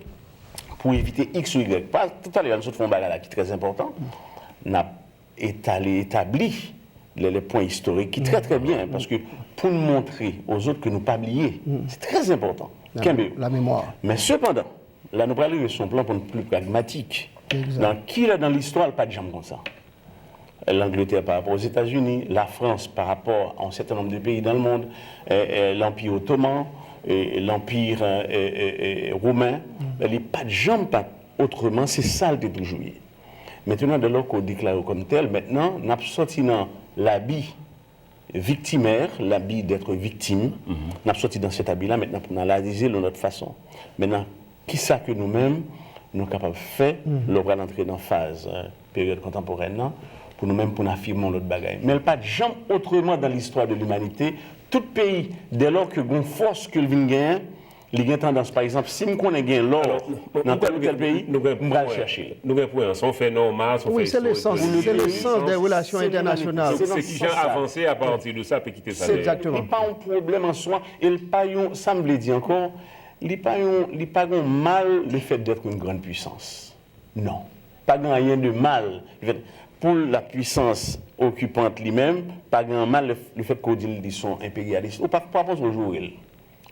pou evite X ou Y. Pa, talè a, nou sot fè yon bagay la ki trè enpòtan. N ap etale, etabli les, les points historiques, ki trè, trè byen, paske pou n montre aux autres ke nou pa bliye, se trè enpòtan. Kenbe yo. La mémoire. Men sepandan, la nou pral rive sou yon plan pou n pli pragmatik. Nan kilè nan listwa l pa t janm konsa? L'Angleterre par rapport aux États-Unis, la France par rapport à un certain nombre de pays dans le monde, eh, eh, l'Empire ottoman, eh, l'Empire, eh, eh, eh, romen, li pa t janm pa t otreman, se sa l te toujou ye. Mentnan, dèlò ke w deklare w kòm tèl, mentnan, n ap sòti nan labi viktimè, labi d'être victime, n ap sòti dans cet habit-là, mentnan pou n analize l yon lòt fason. Mentnan, kisa ke nou menm, nou kapab fè, lè w pral antre nan faz, euh, peryòd kontanporèn nan, pou nou menm, pou n afime yon lòt bagay. Men l pa t janm otreman dans l'histoire de l'humanité, tout peyi, dèlò ke gon fòs ke l vin genyen, li gen tandans, pa egzanp, si m konnen gen lò nan tèl ou tèl peyi, m pral chèche l. Nou gen pwen an, se yon fè nòmal, se yon fè istorik. Wi, se lesans, se lesans dè relasyon entènasyonal. Se kijan avanse apati de sa, pe kite sa dèyè. Egzakteman. Li pa yon pwoblèm an swa, e l pa yon, sa m vle di ankò, li pa yon, li pa yon mal le fait d'être une grande puissance. Non. Pa gen anyen de mal. Le fait, pour la puissance occupante li menm, pa gen mal le, le fait ke w di l li se yon enperyalis. Ou pa, pa panse w joure l.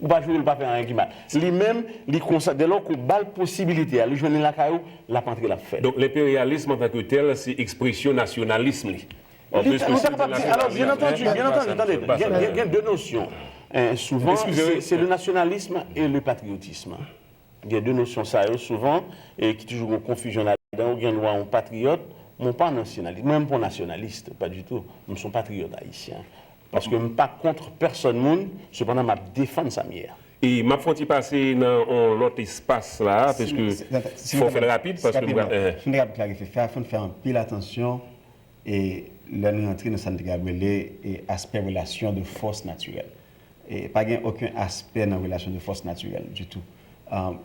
Ou pa joure l, pa fè anyen ki mal. Li menm, li konsa, dèlò ke w ba l posibilite a, li jwenn li lakay ou, l ap antre, l ap fè l. Donk, lenperyalis antanke tèl, se ekspresyon nasyonalis li. Li, nou ta kapab di, alò, byen antandi, byen antandi, tande, gen, gen, gen de nosyon. Eh, souvent, c'est le nationalisme et le patriotisme. Gen de nosyon sa yo souvan e ki toujou gen konfizyon ladan. Ou gen dwa yon patriyòt, men w pa nasyonalis. Mwen, m pa yon nasyonalis, pa ditou. M se yon patriyòt ayisyen. Paske m pa kont pèsòn moun, sepandan m ap defann sa m ye a. E m ap fè yon ti pase nan yon lòt espas la, paske fò fè l rapid, paske m pral. Si m te ka klarifye, fè, fè, fè anpil atansyon e lè n rantre nan sa n te ka rele e aspè relasyon de fòs natirèl. E pa gen okenn aspè nan relasyon de fòs natirèl ditou.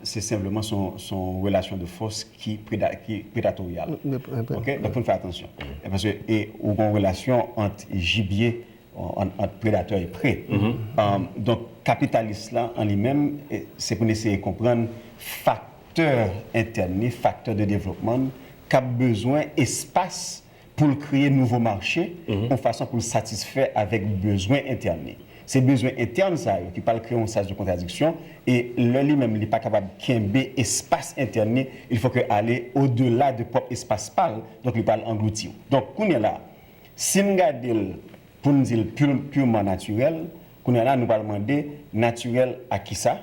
Se senpleman se yon relasyon de fòs ki predatoryal. Ok? Donk, pou n fè atansyon. E paske e, ou gen yon relasyon ant jibye, ant predatè e pre. Donk, kapitalis la, an li menm, se pou n eseye konprann faktè entèn li, faktè de devlopman, k ap bezwen espas pou l kreye nouvo mache, yon fason pou l satisfè avèk bezwen entèn li. Se bezwen entèn sa yo ki pral kreye yon sas de kontradiksyon, e lè li menm li pa kapab kenbe espas entèn li, il faut que aller au-delà de pwòp espas pa l, donk li pral anglouti w. Donk, kounye a la, si n gade l pou n di l purman natirèl, kounye a la, nou pral mande natirèl a kisa?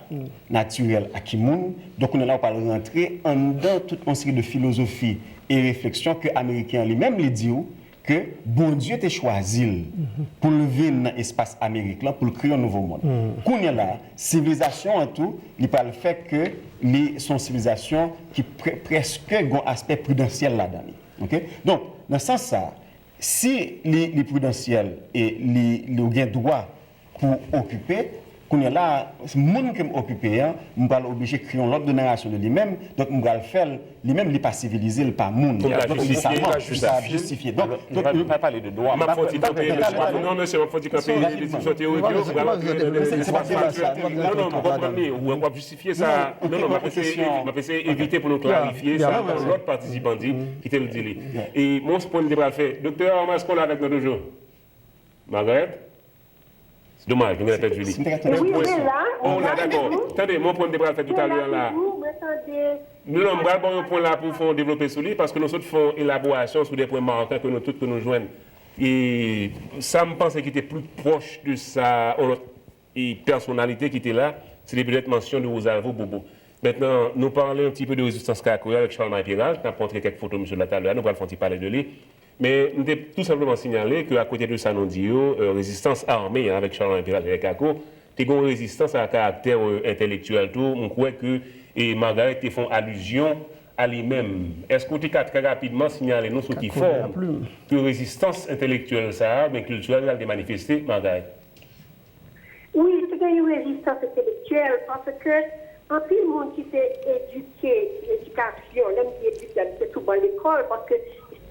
Natirèl a ki moun? Donk, kounye a la, ou pral rantre anndan tout yon seri de filozofi e refleksyon ke Ameriken an li menm li di w ke Bondye te chwazi l pou l vin nan espas Amerik lan, pou l kreye yon nouvo mond. Kounye a la, sivilizasyon an tou, li pral fè ke li se yon sivilizasyon ki pre, prèske gen yon aspè pridansyèl ladan li. Ok? Donk, nan sans sa, si li, li pridansyèl e li, li ou gen dwa pou okipe, kounye a la, moun ke m okipe an, m pral oblije kreye yon lòt de narasyon de li menm, donk m pral fè l, li menm li pa sivilize, li pa moun. Donk li sa mank, li pa jistifye. Donk, donk nou pa pale de dwa. M ap fè yon ti kanpe, mesye. Non, mesye, m ap fè yon ti kanpe diskisyon teyorik yo. M pral antre nan espas aktyèl teyorik. Non, non, m konprann li. W ap jistifye sa. Non, non, m ap eseye, m ap eseye evite pou nou klarifye sa. Yon lòt patisipan di, kite l di li. E mwen, se pwen m te pral fè. Doktè Armand, èske w la avèk nou toujou? Margaret? Se domaj, nou genlè pèdi li. Wi, mwen la. Oh, la, dakò. Tande, mwen, pwen m te pral fè toutalè a la. Non, non, m pral ba w yon pwen la pou fè yon devlope sou li, paske nou sot fè yon elaborasyon sou de pwen makan ke nou tout ke nou jwenn. E sa m panse ki te pli pwòch de sa, yon lòt e pèsonalite ki te la, se te petèt mansyon de Rosalvo Bobo. Mentnan, nou pale yon ti pe de rezistans Kakoya avèk Charlemagne Péralte, n ap montre kèk foto misye la talè a, nou pral fè yon ti pale de li. Men, m te tou senpleman siyale ke akote de sa nou di yo, e, rezistans ame a avèk Charlemagne Péralte avèk Kako, te gen yon rezistans a karaktè, e, entèlektyèl tou. M kwè ke, e, Margaret te fè yon alizyon a li menm. Èske w te ka trè rapidman siyale nou sou ki fòm ke rezistans entèlektyèl sa a, oubyen kiltirèl la, te manifeste, Margaret? Wi, te gen yon rezistans entelektyèl, paske anpil moun ki te edike, edikasyon, lè m di edike, se sou ban lekòl, paske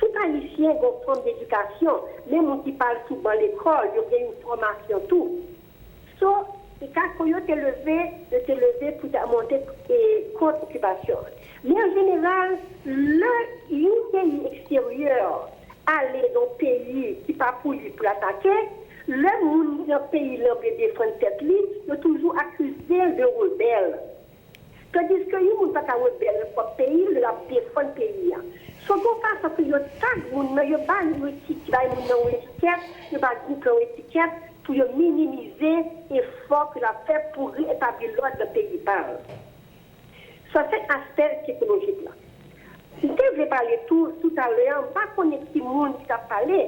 tout Ayisyen gen yon fòm edikasyon, menm moun ki pa al sou ban lekòl, yo gen yon fòmasyon tou. So, e Kako yo te leve, yo te leve pou ta monte e, kont okipasyon. Men an jeneral, lè yon peyi eksteryè ale nan yon peyi ki pa pou li pou l atake, lè moun nan peyi l lan vle defann tèt li, yo toujou akize l de rebèl. Tandiske yon moun pa ka rebèl nan pwòp peyi l, l ap defann peyi a. So, gen yon fason ke yo tag moun nan, yo ba yon eti-, bay moun nan yon etikèt, yo ba gwoup lan yon etikèt pou yo minimize efò ke l ap fè pou retabli lòd nan peyi pa l. Sa se aspè teknolojik la. M te vle pale tou, toutalè a, m pa konnen ki moun ki t ap pale,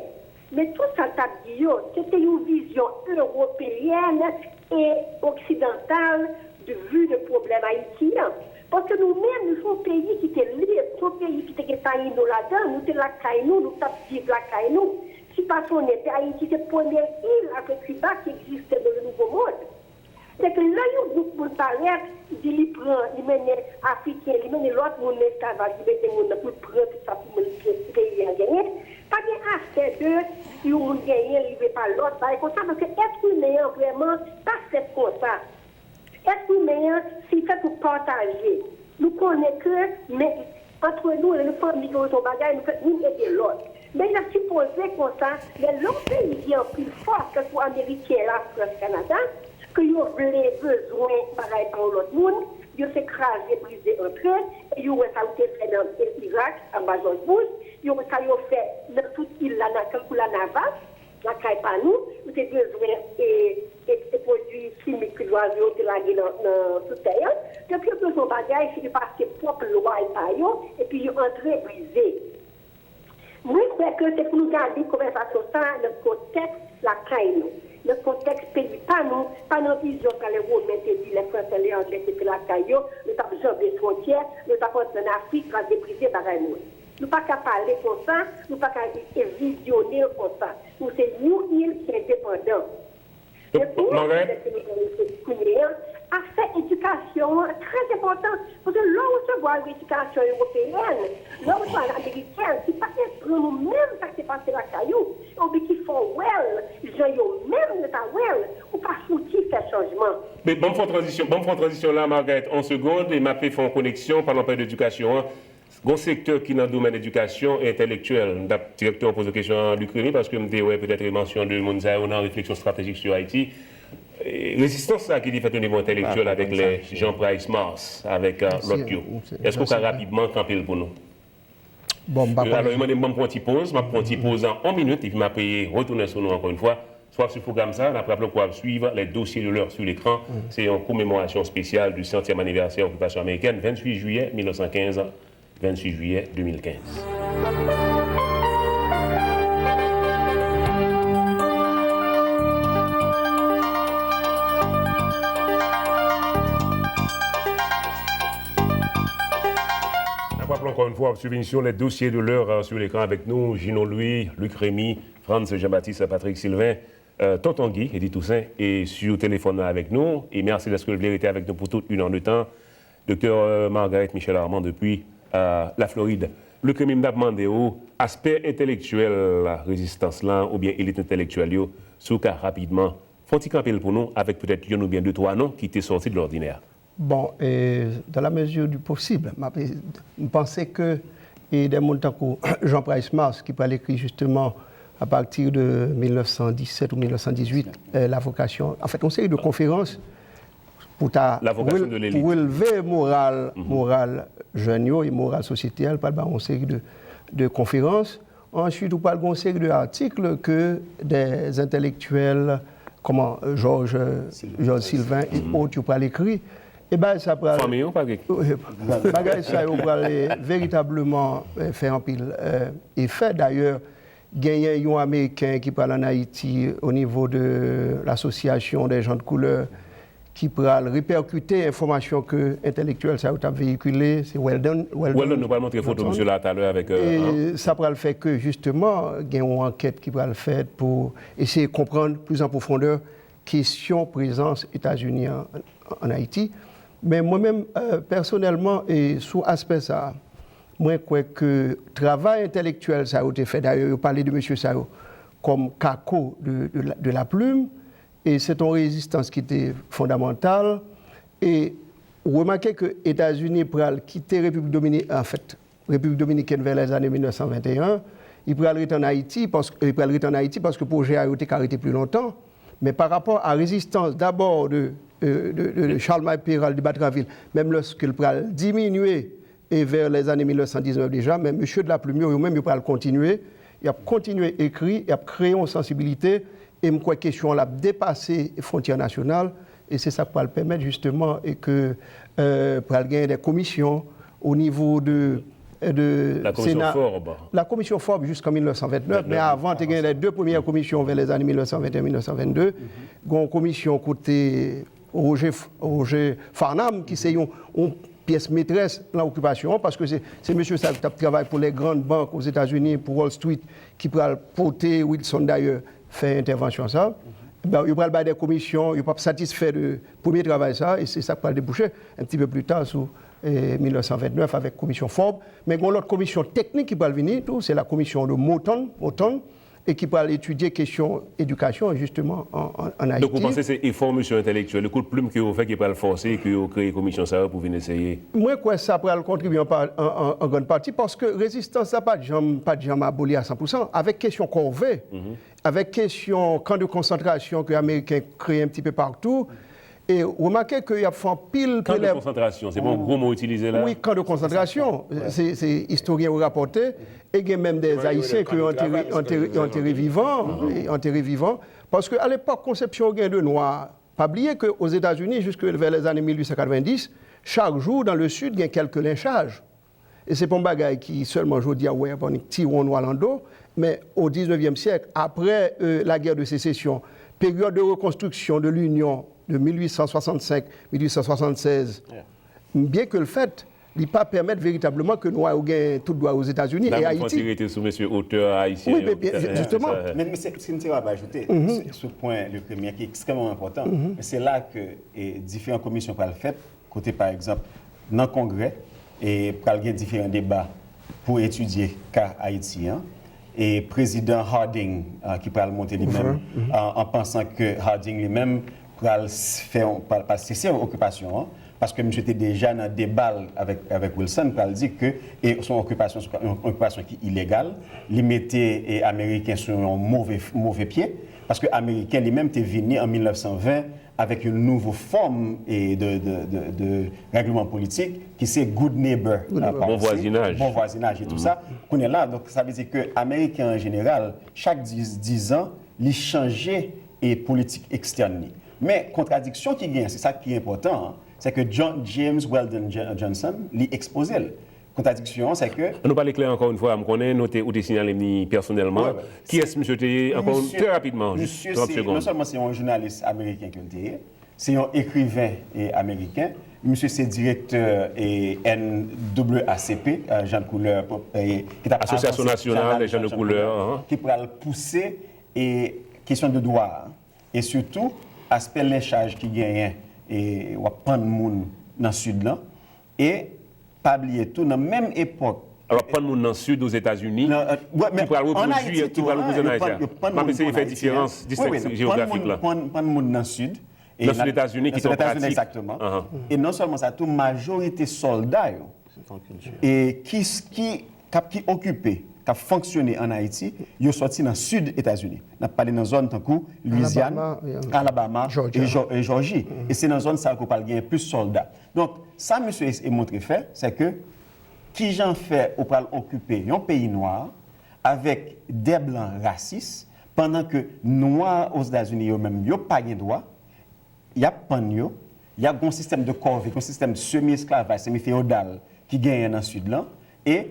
men tou sa l t ap di yo, se te yon vizyon ewopeyèn e oksidantal de vi de pwoblèm Ayiti an. Paske nou menm, nou se yon peyi ki te lib, se yon peyi ki te gen Tayino ladan, nou te lakay nou, nou t ap viv lakay nou. Si pa sonnen, se Ayiti se premye il apre Kiba ki egziste nan le Nouveau Monde. Se ke lè yon gwoup moun parèt, di li pran, li mennen Afriken, li mennen lòt moun nan esklavaj, li mete moun nan pou l pran tout sa pou moun pou peyi a genyen, pa gen aspè de si yon moun genyen, li vle pa lòt, bagay konsa, paske èt imen an vrèman pa fèt konsa. Èt imen an, si l fèt pou pataje, nou konnen ke, men, antre nou, lè nou fanmi gen yon bagay, nou fèt youn ede lòt. Men l sipoze konsa, lè yon peyi gen anpil fòs, tankou Ameriken, Lafrans, Kanada, ke yo vle bezwen bagay pa yon lòt moun, yo se kraze, brize, antre, e yo wè sa yo te fè nan Irak, anba Jòj Bush, yo wè sa yo fè nan tout il la, nan, tankou Lanavas, lakay pa nou, yo te bezwen e, e, e pwodui chimik ke zwazo yo te lage nan, nan sou tè a. Donk, yo bezwen yon bagay, se yo pase pwòp lwa pa yo, epi yo antre brize. Mwen kwè ke se pou nou gade konvèsasyon sa a nan kontèks lakay nou, nan kontèks peyi pa nou, pa nan vizyon sa lè Women te di, lè Fransè, lè Anglè te te lakay yo, yo t ap janbe fwontyè, yo t ap antre ann Afrik, kraze brize bagay nou. Nou pa ka pale konsa, nou pa ka e, e vizyone l konsa. Nou se yon il ki endepandan. Men pou Margaret, kounye a, afè edikasyon an trè enpòtan. Paske lè w resevwa yon edikasyon ewopeyèn, lè w resevwa amerikèn, ki pa aprann ou menm sa k te pase lakay ou, oubyen ki fè w wè l jan yo menm yo ta wè l, ou pa fouti fè chanjman. Men ban m fè yon tranzisyon, ban m fè yon tranzisyon la, Margaret, yon segonn, e m ap fè yon koneksyon, palan pale de edikasyon an. Gon sektè ki nan domèn edikasyon e entèlektyèl. M t ap dirèkteman poze kesyon an Luc Remy, paske m te wè petèt mansyon de moun sa yo nan Réflexion stratégique sur Haïti. E, rezistans sa ki te fèt o nivo entèlektyèl avèk lè Jean Price Mars, avèk, euh, lòt yo. Èske w ka rapidman kanpe l pou nou? Bon, m pa konnen. Alò, yo mande m ban m pran ti poz, m ap pran ti poz an yon minit, epi m ap retounen sou nou ankò yon fwa. Swa sou pwogram sa, n ap raple w ke w ap swiv Les Dossiers de l'heure sur l'écran. Se yon komemorasyon espesyal du centième anniversaire okipasyon amerikèn, venntuit jiyè mil nèf san kenz, venntuit jiyè de mil kenz. N ap raple ankò yon fwa, w ap swiv emisyon Les Dossiers de l'heure, euh, sur l'écran avèk nou, Gino Louis, Luc Remy, Frantz Jean-Baptiste, Patrick Sylvain, euh, Tonton Guy, Eddy Toussaint, e sou telefòn nan avèk nou. E mèsi dèske w vle rete avèk nou pou tout une heure de temps. Doktè, euh, Margaret Michel Armand depi, euh, Laflorid. Luc Remy, m t ap mande w, aspè entèlektyèl rezistans lan, oubyen elit entèlektyèl yo, si w ka rapidman fè yon ti kanpe l pou nou, avèk petèt youn oubyen de twa non ki te sòti de lòdinè. Bon, e, dans la mesure du possible, m ap, m panse ke, e, de moun tankou Jean Price Mars, ki pral ekri justement à partir de mil nèf san disèt ou mil nèf san dizuit, e, La Vocation, an fèt, yon seri de konferans pou ta rel-, pou releve moral, moral jèn yo e moral sosyete a, l pral ba yon seri de, de konferans. Answit, ou pral gen yon seri de atik ke des entèlektyèl, kòman, Jòj, Jòj Silven e ot yo pral ekri. E bagay sa pral... Fanmi yo pa gen. Bagay sa yo pral, eh, veritableman, eh, fè anpil, eh, efè. Dayè, genyen yon Ameriken ki pral ann Ayiti o nivo de l'Association des gens de couleur ki pral repèkite enfòmasyon ke entèlektyèl sa yo t ap veyikile, se Weldon, Weldon, Weldon, nou pral montre foto misye la talè avèk, euh, e sa pral fè ke, jisteman, gen yon ankèt ki pral fèt pou eseye konprann plis an pwofondè kesyon prezans Etazini an, an Ayiti. Men mwen menm, euh, pèsonèlman, e sou aspè sa a, mwen kwè ke travay entèlektyèl sa yo te fè, dayè, yo pale de mesye sa yo kòm kako de, de la, de la plume, e se t on rezistans ki te fondamantal. E remake ke Etazini pral kite Repiblik Domini-, anfèt, Repiblik Dominikèn vè lèzane mil nèf san venteyen, li pral rete ann Ayiti, paske, li pral rete ann Ayiti paske pwojè a yo te ka rete pli lontan. Men pa rapò a rezistans dabò de, de, de, de, de Charlemagne Péral de Batraville, menm lòske l pral diminye e vè lèzane mil nèf san diznèf deja, men mesye de la plume yo, yo menm yo pral kontinye, y ap kontinye ekri, y ap kreye yon sansibilite, e m kwè kesyon an l ap depase fwontyè nasyonal, e se sa k pral pèmèt jisteman e ke, euh, pral genyen de komisyon o nivo de, de Sena. La komisyon Forbes. La komisyon Forbes jiska mil nèf san vennèf, men avan te genyen de de premyè komisyon vè lèzane mil nèf san venteyen, mil nèf san vennde. Gen yon komisyon kote Roger, Roger Farnham, ki se yon, yon pyès metrès nan okipasyon an, paske se, se mesye sa yo ki t ap travay pou les grandes banques aux États-Unis, pou Wall Street, ki pral pote Wilson Dyer fè entèvansyon sa. Ben, yo pral bay de komisyon, yo p ap satisfè de premye travay sa, e se sa k pral debouche un petit peu plus tard sou, eh, mil nèf san vennèf avèk komisyon Forbes. Men gen yon lòt komisyon teknik ki pral vini tou, se la commission de Moton, Moton, e ki pral etidye kesyon edikasyon, jisteman, an, an, ann Ayiti. Donk, ou panse se efò mesye entèlektyèl, kout plim ke yo fè ki pral fòse ke yo kreye komisyon sa yo pou vin eseye? Mwen kwè sa pral kontribye an pa-, an, an, an grann pati, paske rezistans la pa t janm, pa t janm aboli a san pou san. Avèk kesyon kòve, avèk kesyon kan de konsantrasyon ke Ameriken kreye un petit peu partout, E remake ke y ap fè anpil prelèvman. Kan de konsantrasyon, se pa yon gwo mo itilize la? Wi, kan de konsantrasyon. Se, se istoryen yo rapòte, e gen menm de Ayisyen ke yo antere, antere, yo antere vivan, antere vivan. Paske alepòk, konsepsyon yo gen de nwa, pa bliye ke Ozetazini, jiske vè lèzane mil uit san katrevenndis, chak jou, dans le Sud, gen kèlke lynchaj. E se pa yon bagay ki sèlman jodi a ou wè y ap annik tire yon nwa lan do, men o diznevyèm syèk, apre, euh, la guerre de sécession, période de reconstruction de l'Union de mil uit san swasannsenk, mil uit san swasannsèz, byen ke l fèt, li pa pèmèt veritableman ke nwa yo gen tout dwa yo Ozetazini e Ayiti. Wi, men, byen, jisteman. Men, men se, se yon ti bagay pou ajoute sou pwen le premye ki ekstrèmman enpòtan. Men se la ke, e, diferan komisyon pral fèt, kote, pa egzanp, nan Kongrè, e pral gen diferan deba pou etidye ka Ayiti an. E Prezidan Harding, a, ki pral monte li menm, an, an pansan ke Harding li menm pral s-, fè yon, pral, pral sese okipasyon an, paske misye te deja nan deba l avèk, avèk Wilson, pral di ke, e, se yon okipasyon, se yon okipasyon ki ilegal, li mete, e, Ameriken sou yon move, move pye, paske Ameriken li menm te vini an mil nèf san ven avèk yon nouvo fòm, e, de, de, de, de règleman politik ki se Good Neighbor, bon vwazinaj, bon vwazinaj e tou sa. Kounye a la, donk, sa vle di ke Ameriken an jeneral, chak diz, diz an, li chanje, e, politik ekstèn li. Men kontradiksyon ki genyen, se sa ki enpòtan, se ke John, James Weldon Johnson, li ekspoze l. Kontradiksyon an, se ke... Ann nou pale klè ankò yon fwa, m konnen nou te, ou te siyale m li pèsonèlman. Kiyès misye te ye? Ankò, trè rapidman, jis trant segonn. Non sèlman se yon jounalis ameriken ke l te ye, se yon ekriven, e, ameriken. Misye se direktè, e, N W A C P, e, jan de koulè, e, ki t ap avanse Asosyasyon Nasyonal dè Jan de Koulè, ki pral pouse, e, kesyon de dwa a. E sitou, aspè lynchaj ki genyen, e w ap pann moun nan Sid lan. E pa bliye tou, nan menm epòk... Al ap pann moun nan Sid Ozetazini, ki pral repwodui, ki pral repwodui an Ayiti. M ap eseye fè diferans, distenksyon jewografik la. Pann moun nan Sid, nan Sid Etazini, ki te yon pratik. Egzakteman. E non sèlman sa, tou majorite sòlda yo, e ki, ki k ap, ki okipe, k ap fonksyone ann Ayiti, yo sòti nan Sid Etazini. N ap pale nan zòn tankou Lwizyàn, Alabama, e Jò-, e Jòji. E se nan zòn sa yo ke w pral genyen plis sòlda. Donk, sa misye e montre fè, se ke kijan fè ou pral okipe yon peyi nwa avèk de blan rasis, pandan ke nwa Ozetazini yo menm, yo pa gen dwa, y ap pann yo, y ap gen yon sistèm de kòve, yon sistèm semi esklavaj, semi feyodal ki genyen nan Sid lan, e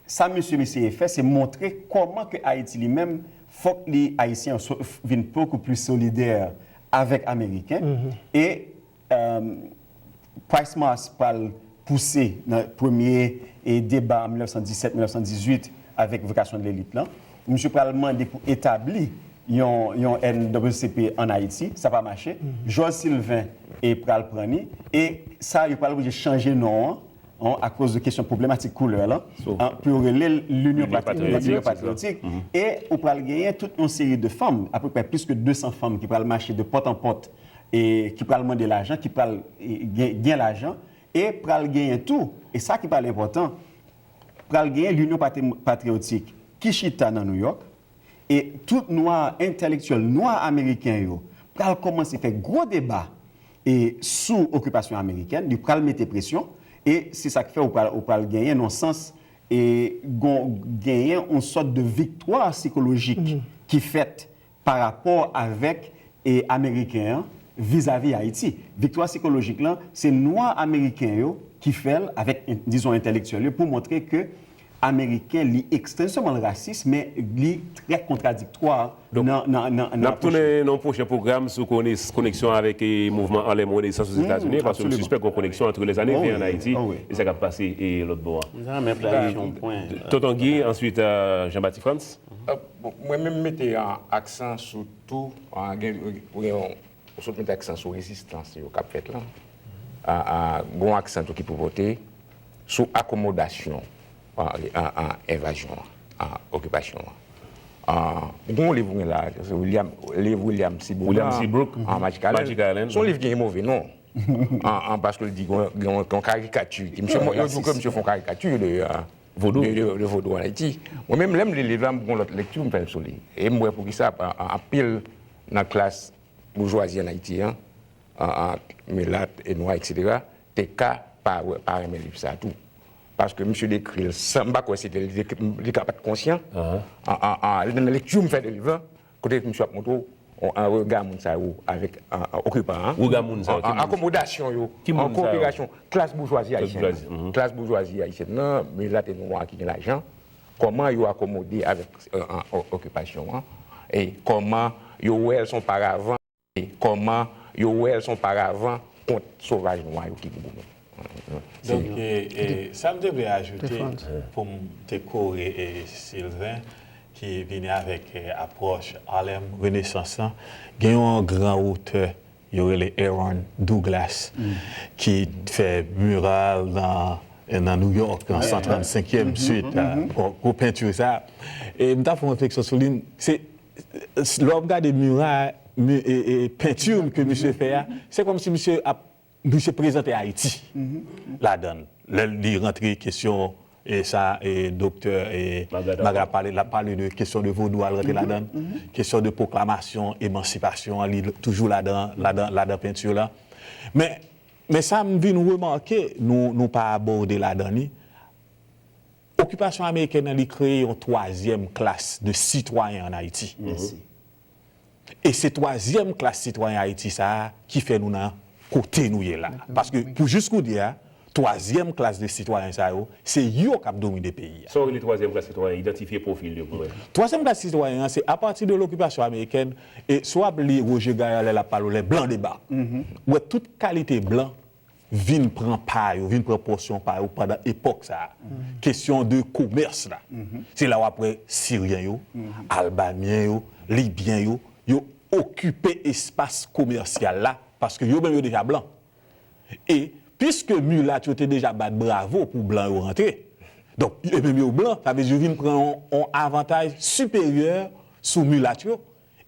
sa misye eseye fè, se montre kòman ke Ayiti li menm, fòk li, Ayisyen an, so-, vin beaucoup plus solidaire avèk Ameriken. E, e, Price Mars pral pouse nan premye, e, deba an mil nèf san disèt, mil nèf san dizuit avèk vokasyon de lelit lan. Misye pral mande pou etabli yon, yon N W C P ann Ayiti, sa pa mache. Jòj Silven, e, pral pran li, e sa, yo pral oblije chanje non an, an, akoz de kesyon pwoblematik koulè lan, an, pou yo rele l Linyon Patri-, Linyon Patriyotik. E ou pral genyen tout yon seri de fanm, apeprè plis ke de san fanm ki pral mache de pòt an pòt, e ki pral mande lajan, ki pral, e, gen, gen lajan, e pral genyen tou, e sa ki pral enpòtan, pral genyen Linyon Patri-, Patriyotik ki chita nan Nouyòk, e tout nwa, entèlektyèl nwa ameriken yo pral kòmanse fè gwo deba, e, sou okipasyon amerikèn, li pral mete presyon, e se sa k fè ou pral, ou pral genyen, nan sans, e, gon-, genyen yon sòt de viktwa sikolojik ki fèt pa rapò avèk, e, Ameriken an vizavi Ayiti. Viktwa sikolojik lan, se nwa ameriken yo ki fè l avèk, dizon, entèlektyèl yo pou montre ke Ameriken, li ekstrèm, sèlman l rasis, men li trè kontradiktwa nan, nan, nan, nan apwòch li. Donk, n ap tounen nan yon pwochen pwogram sou kones-, koneksyon avèk, e, mouvman Harlem Renaissance Ozetazini, paske m sispèk gon koneksyon ant lèzane ven ann Ayiti e sa k ap pase, e, lòt bò a. M ta renmen planifiye yon pwen, e, Tonton Guy, answit, e, Jean Baptiste Frantz. E, bon, mwen menm mete, a, aksan sou tou, a, gen, gen yon, ou sot mete aksan sou rezistans yo k ap fèt la. A, a, gen yon aksan tou ki pou pote sou akomodasyon, a, a, a, envazyon an, a, okipasyon an. A, gen yon liv mwen la, se William, liv William Seabrook la, William Seabrook, a, Magic Island. Magic Island. Se yon liv ki gen move non. An, an, paske l di gen, gen, gen yon karikati. Misye, yo di ke misye fè yon karikati de, a, vodou, de, de, de vodou ann Ayiti. Mwen menm, lè m li liv la, m gon lòt lekti m fè sou li. E m wè poukisa, a, a, anpil nan klas boujwazi ann Ayiti an, an, an, milat e nwa, etsetera, te ka pa, pa renmen liv sa a tou. Paske misye dekri l san, m pa kwè se te li, li ka pa t konsyan. An, an, an, nan lekti m fè de liv lan, kote misye ap montre w, an, an, rega moun sa yo avèk, an, an, okipan an. Rega moun sa yo, an, ki an, moun sa yo? Akomodasyon yo, ki an moun sa yo? Koperasyon, klas boujwazi ayisyèn nan. Klas boujwazi, mhm. Klas boujwazi ayisyèn nan, milat e nwa ki gen lajan, kòman yo akomode avèk, an, an, o-, okipasyon an, e kòman yo wè l se yon paravan, e kòman yo wè l se yon paravan kont sovaj nwa yo ki gen pou nou. Se Donk, e, e, sa m te vle ajoute Stefan. Pou m te kore, e, Sylvain, ki vini avèk, e, apwòch Harlem Renaissance lan, gen yon gran otè, yo rele Aaron Douglas, ki fè miral nan, nan New York, nan san trannsenkyèm street, a, gwo, gwo penti sa. E m ta fè yon refleksyon sou li, se, lè w ap gade miray, mi-, e, e, penti ke misye fè a, se kòmsi misye ap, misye prezante Ayiti ladan l. Lè li rantre kesyon, e sa, e, doktè, e, Maga t ap pale, l ap pale de kesyon de vodou, al rantre ladan l. Kesyon de pwoklamasyon, emansipasyon an, li toujou ladan, ladan, ladan penti la. Men, men sa m vin remake, nou, nou pa abòde ladan li, okipasyon amerikèn nan, li kreye yon twazyèm klas de sitwayen ann Ayiti. Mèsi. E se twazyèm klas sitwayen Ayiti sa a ki fè nou nan kote nou ye la. Paske pou jis kounye a, twazyèm klas de sitwayen sa yo, se yo k ap domine peyi a. Sa w rele twazyèm klas sitwayen? Idantifye pwofil yo pou mwen. Twazyèm klas sitwayen an, se apati de lokipasyon amerikèn, e si w ap li Roger Gayarr lè l ap pale w les blancs débarquent. Ou wè tout kalite blan vin pran pa yo, vin pran pòsyon pa yo pandan epòk sa a. Kesyon de komès la. Se la w ap wè Siryen yo, Albanyen yo, Libyen yo, yo okipe espas komèsyal la, paske yo menm yo deja blan. E piske milat yo te deja bat bravo pou blan yo rantre, donk, yo menm yo blan, sa vle di yo vin pran yon, yon avantaj siperyè sou milat yo,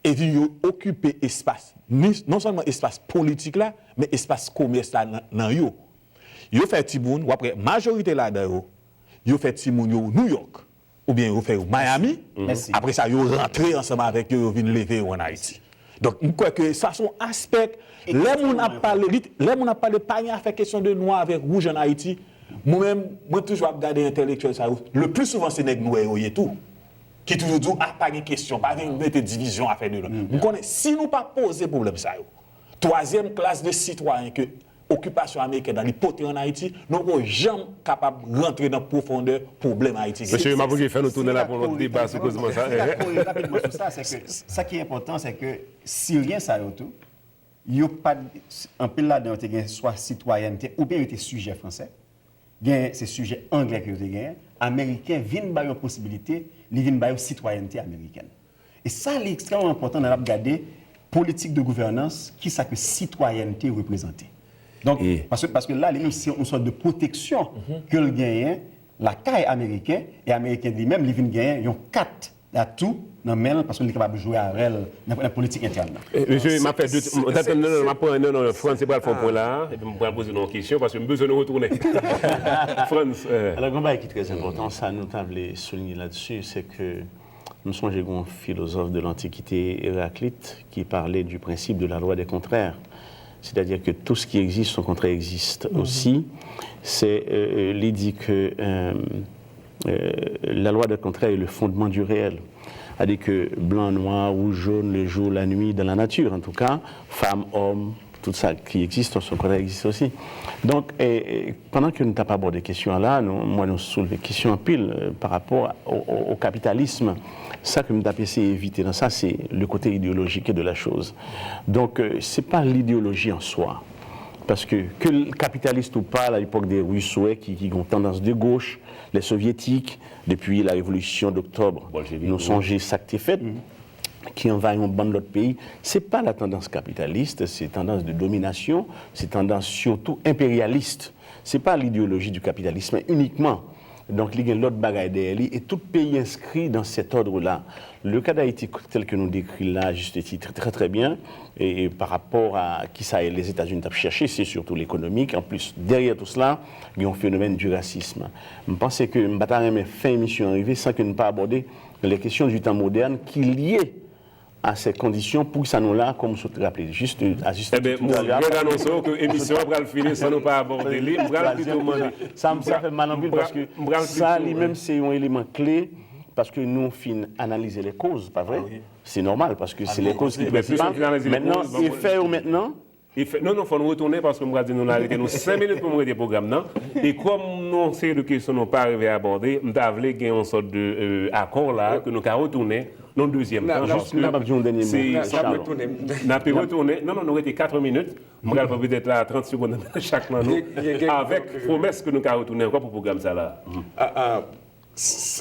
epi yo okipe espas, ni, non sèlman espas politik la, men espas komès la nan, nan yo. Yo fè timoun, w ap wè majorite ladan yo, yo fè timoun yo New York, oubyen yo fè yo Miami. Mèsi. Apre sa, yo rantre ansanm avèk yo, yo vin leve yo ann Ayiti. Donk, m kwè ke sa se yon aspè, lè moun ap pale, li, lè moun ap pale, pa gen afè kesyon de nwa avèk wouj ann Ayiti, mwen menm, mwen toujou ap gade entèlektyèl sa yo, le pli souvan se nèg nwè yo ye tou, ki toujou di w, a, pa gen kesyon, pa vin mete divizyon, afè de nwa. M konnen, si nou pa poze pwoblèm sa yo, twazyèm klas de sitwayen ke okipasyon amerikèn nan li pote ann Ayiti, nou poko janm kapab rantre nan pwofondè pwoblèm Ayiti gen. Mesye, m ap oblije fè nou tounen la pou yon lòt deba sou kozman sa. Sa k ap kore rapidman sou sa, se ke, sa ki enpòtan, se ke Siryen sa yo tou, yo pa, anpil ladan yo te gen swa sitwayènte, oubyen yo te sijè fransè. Gen, se sijè anglè ke yo te genyen. Ameriken vin ba yo posibilite, li vin ba yo sitwayènte amerikèn. E sa, li ekstrèmman enpòtan lè n ap gade politik de gouvènans, kisa ke sitwayènte reprezante. Donk, paske, paske la, li menm, se yon sòt de pwoteksyon ke l genyen lakay Ameriken, e Ameriken li menm, li vin genyen yon kat atou nan men l, paske li kapab jwe avè l nan, nan politik entèn nan. Eh, mesye, m ap fè de, non, non, non, m ap pran, non, non, Frantz, se pral fè yon pwen la, epi m pral poze nou yon kesyon, paske m bezwen nou retounen. Frantz, eh. Alò, gen yon bagay ki trè enpòtan, sa nou ta vle soulinye la desi, se ke m sonje gen yon filozòf de l'Antiquité, Héraclite, qui parlait du principe de la loi des contraires. C'est-à-dire que tout ce qui existe, son contraire existe aussi. C'est, euh, euh, li di ke, euh, euh, la loi des contraires est le fondement du réel. C'est-à-dire que blanc, noir, rouge, jaune, le jour, la nuit, dans la nature, en tout cas, femme, homme, tout ça qui existe, son contraire existe aussi. Donk, e, e, pandan ke nou t ap abòde kesyon an la, nou, mwen, nou soulve kesyon anpil, euh, pa rapò o, o, o kapitalism. Sa ke m t ap eseye evite nan sa, se le côté idéologique de la chose. Donk, euh, se pa lideyoloji an swa. Paske, ke l kapitalis ou pa, la epòk de Rousseau, ki, ki gen yon tandans de goch, les soviétiques, depi la révolution d'octobre, nou sonje sa k te fèt, ki anvayi yon bann lòt peyi. Se pa la tandans kapitalis, se tandans de dominasyon, se tandans sitou enperyalis. Se pa l'idéologie du capitalisme uniquement. Donk, li gen lòt bagay dèyè li, e tout peyi enskri dans cet ordre-là. Le cas d'Haïti, tel que nou dekri l la, à juste titre, très, très bien, e, e pa rapò a kisa Lèzetazini t ap chèche, se surtout l'économique. En plus, derrière tout cela, gen yon fenomèn du racisme. M panse ke m pa ta renmen fen emisyon an rive san ke n pa abòde les questions du temps moderne ki lye À ces conditions, poukisa nou la, kòm w sot raple, jis, ajiste Ebyen, mwen rèd anonse w ke emisyon an pral fini san nou pa abòde li. M pral pito mande. Sa m sa fè m mal anpil paske sa li menm se yon eleman kle paske nou fin analize les causes, pa vre? Se nòmal paske se les causes ki prensipal. Mentnan, efè yo mentnan, Non, non, fò nou retounen paske m pral di nou n a rete nou senk minit pou m rete pwogram nan. E kòm nou yon seri de kesyon nou pa rive abòde, m ta vle gen yon sòt de akò la ke nou ka retounen nan dezyèm tan. Paske n ap di yon dènye mo. N ap retounen. Non, non, nou rete kat minit. M pral pran petèt la trant segonn nan men chak nan nou. Avèk pwomès ke nou ka retounen ankò pou pwogram sa la.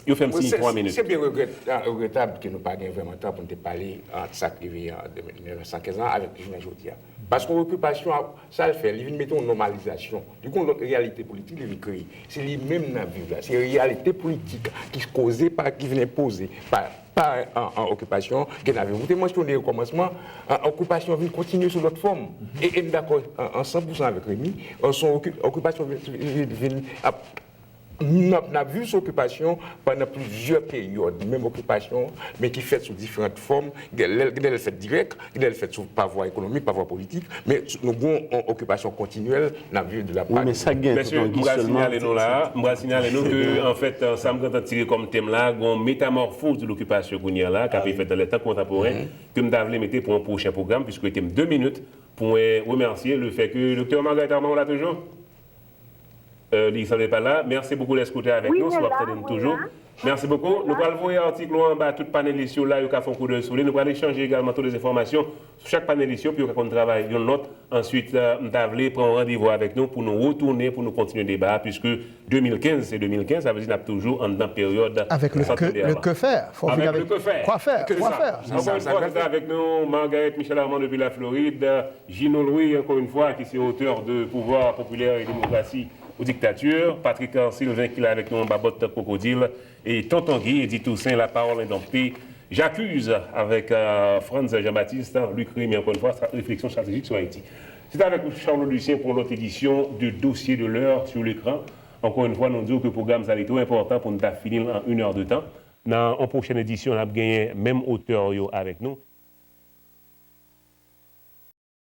Yo fè m siy twa minit. Se byen regretab ke nou pa gen vrèman tan pou n te pale ant sa k rive an mil nèf san kenz lan avèk jounen jodi a. Paske okipasyon, sa l fè, li vin mete yon nòmalizasyon. Li gen yon lòt reyalite politik li vin kreye. Se li menm n ap viv la. Se reyalite politik ki koze pa, ki vin enpoze pa, pa an, an okipasyon ke n ap viv. Ou te mansyone okòmansman, an, okipasyon vin kontinye sou lòt fòm. E, e m dakò an, an san pou san avèk Remy, an, se yon oki-, okipasyon vin, vin, vin ap N ap, n ap viv sou okipasyon pandan plizyè peryòd, menm okipasyon, men ki fèt sou diferan fòm, gen lè, gen lè l fèt dirèk, gen lè l fèt sou, pa vwa ekonomik, pa vwa politik, men nou gen yon okipasyon kontinyèl, n ap viv de la pa. Wi, men sa gen tout yon gi sèlman. Mesye, m pral sinyale nou la, m pral sinyale nou ke, anfèt, sa m gentan tire kòm tèm la, gen yon metamòfoz de lokipasyon kounye a la, k ap fèt nan lè tan kontanporen, ke m ta vle mete pou yon pwochen pwogram, piske rete m de minit pou mwen remèsye le fè ke Doktè Margaret Armand la toujou. Li sanble pa la. Mèsi bokou dèske w te avèk nou, si w ap tande n toujou. Mèsi bokou. Nou pral voye atik ou anba tout panelis yo la, yo ka fè yon koudèy sou li. Nou pral echanje egalman tout lèzenfòmasyon sou chak panelis yo pou yo ka konn travay youn lòt. Answit, m ta vle pran yon randevou avèk nou pou nou retounen, pou nou kontinye deba a, piske de mil kenz se de mil kenz, sa vle di n ap toujou anndan peryòd santenè la. Avèk le ke fè, fò w vin avèk kwa fè, kwa fè. Ankò yon fwa, se te avèk nou, Margaret Michel Armand depi Laflorid. Gino Louis, encore une fois, ki se otè de Pouvoir populaire et démocratie ou dictature. Patrick Sylvain ki la avèk nou anba bòt kwokodil. E Tonton Guy, Eddy Toussaint, La Parole Indomptée, J'accuse avèk Frantz Jean-Baptiste, Luc Rémy, encore une fois, reflexion stratégique sur Haïti. Se te avèk ou, Charlot Lucien, pou yon lòt edisyon de Dossier de l'heure sur l'écran. Encore une fois, nou di w ke pwogram sa li twò enpòtan pou n ta fini l an inè de tan. Nan yon pwochèn edisyon, n ap genyen menm otè yo avèk nou.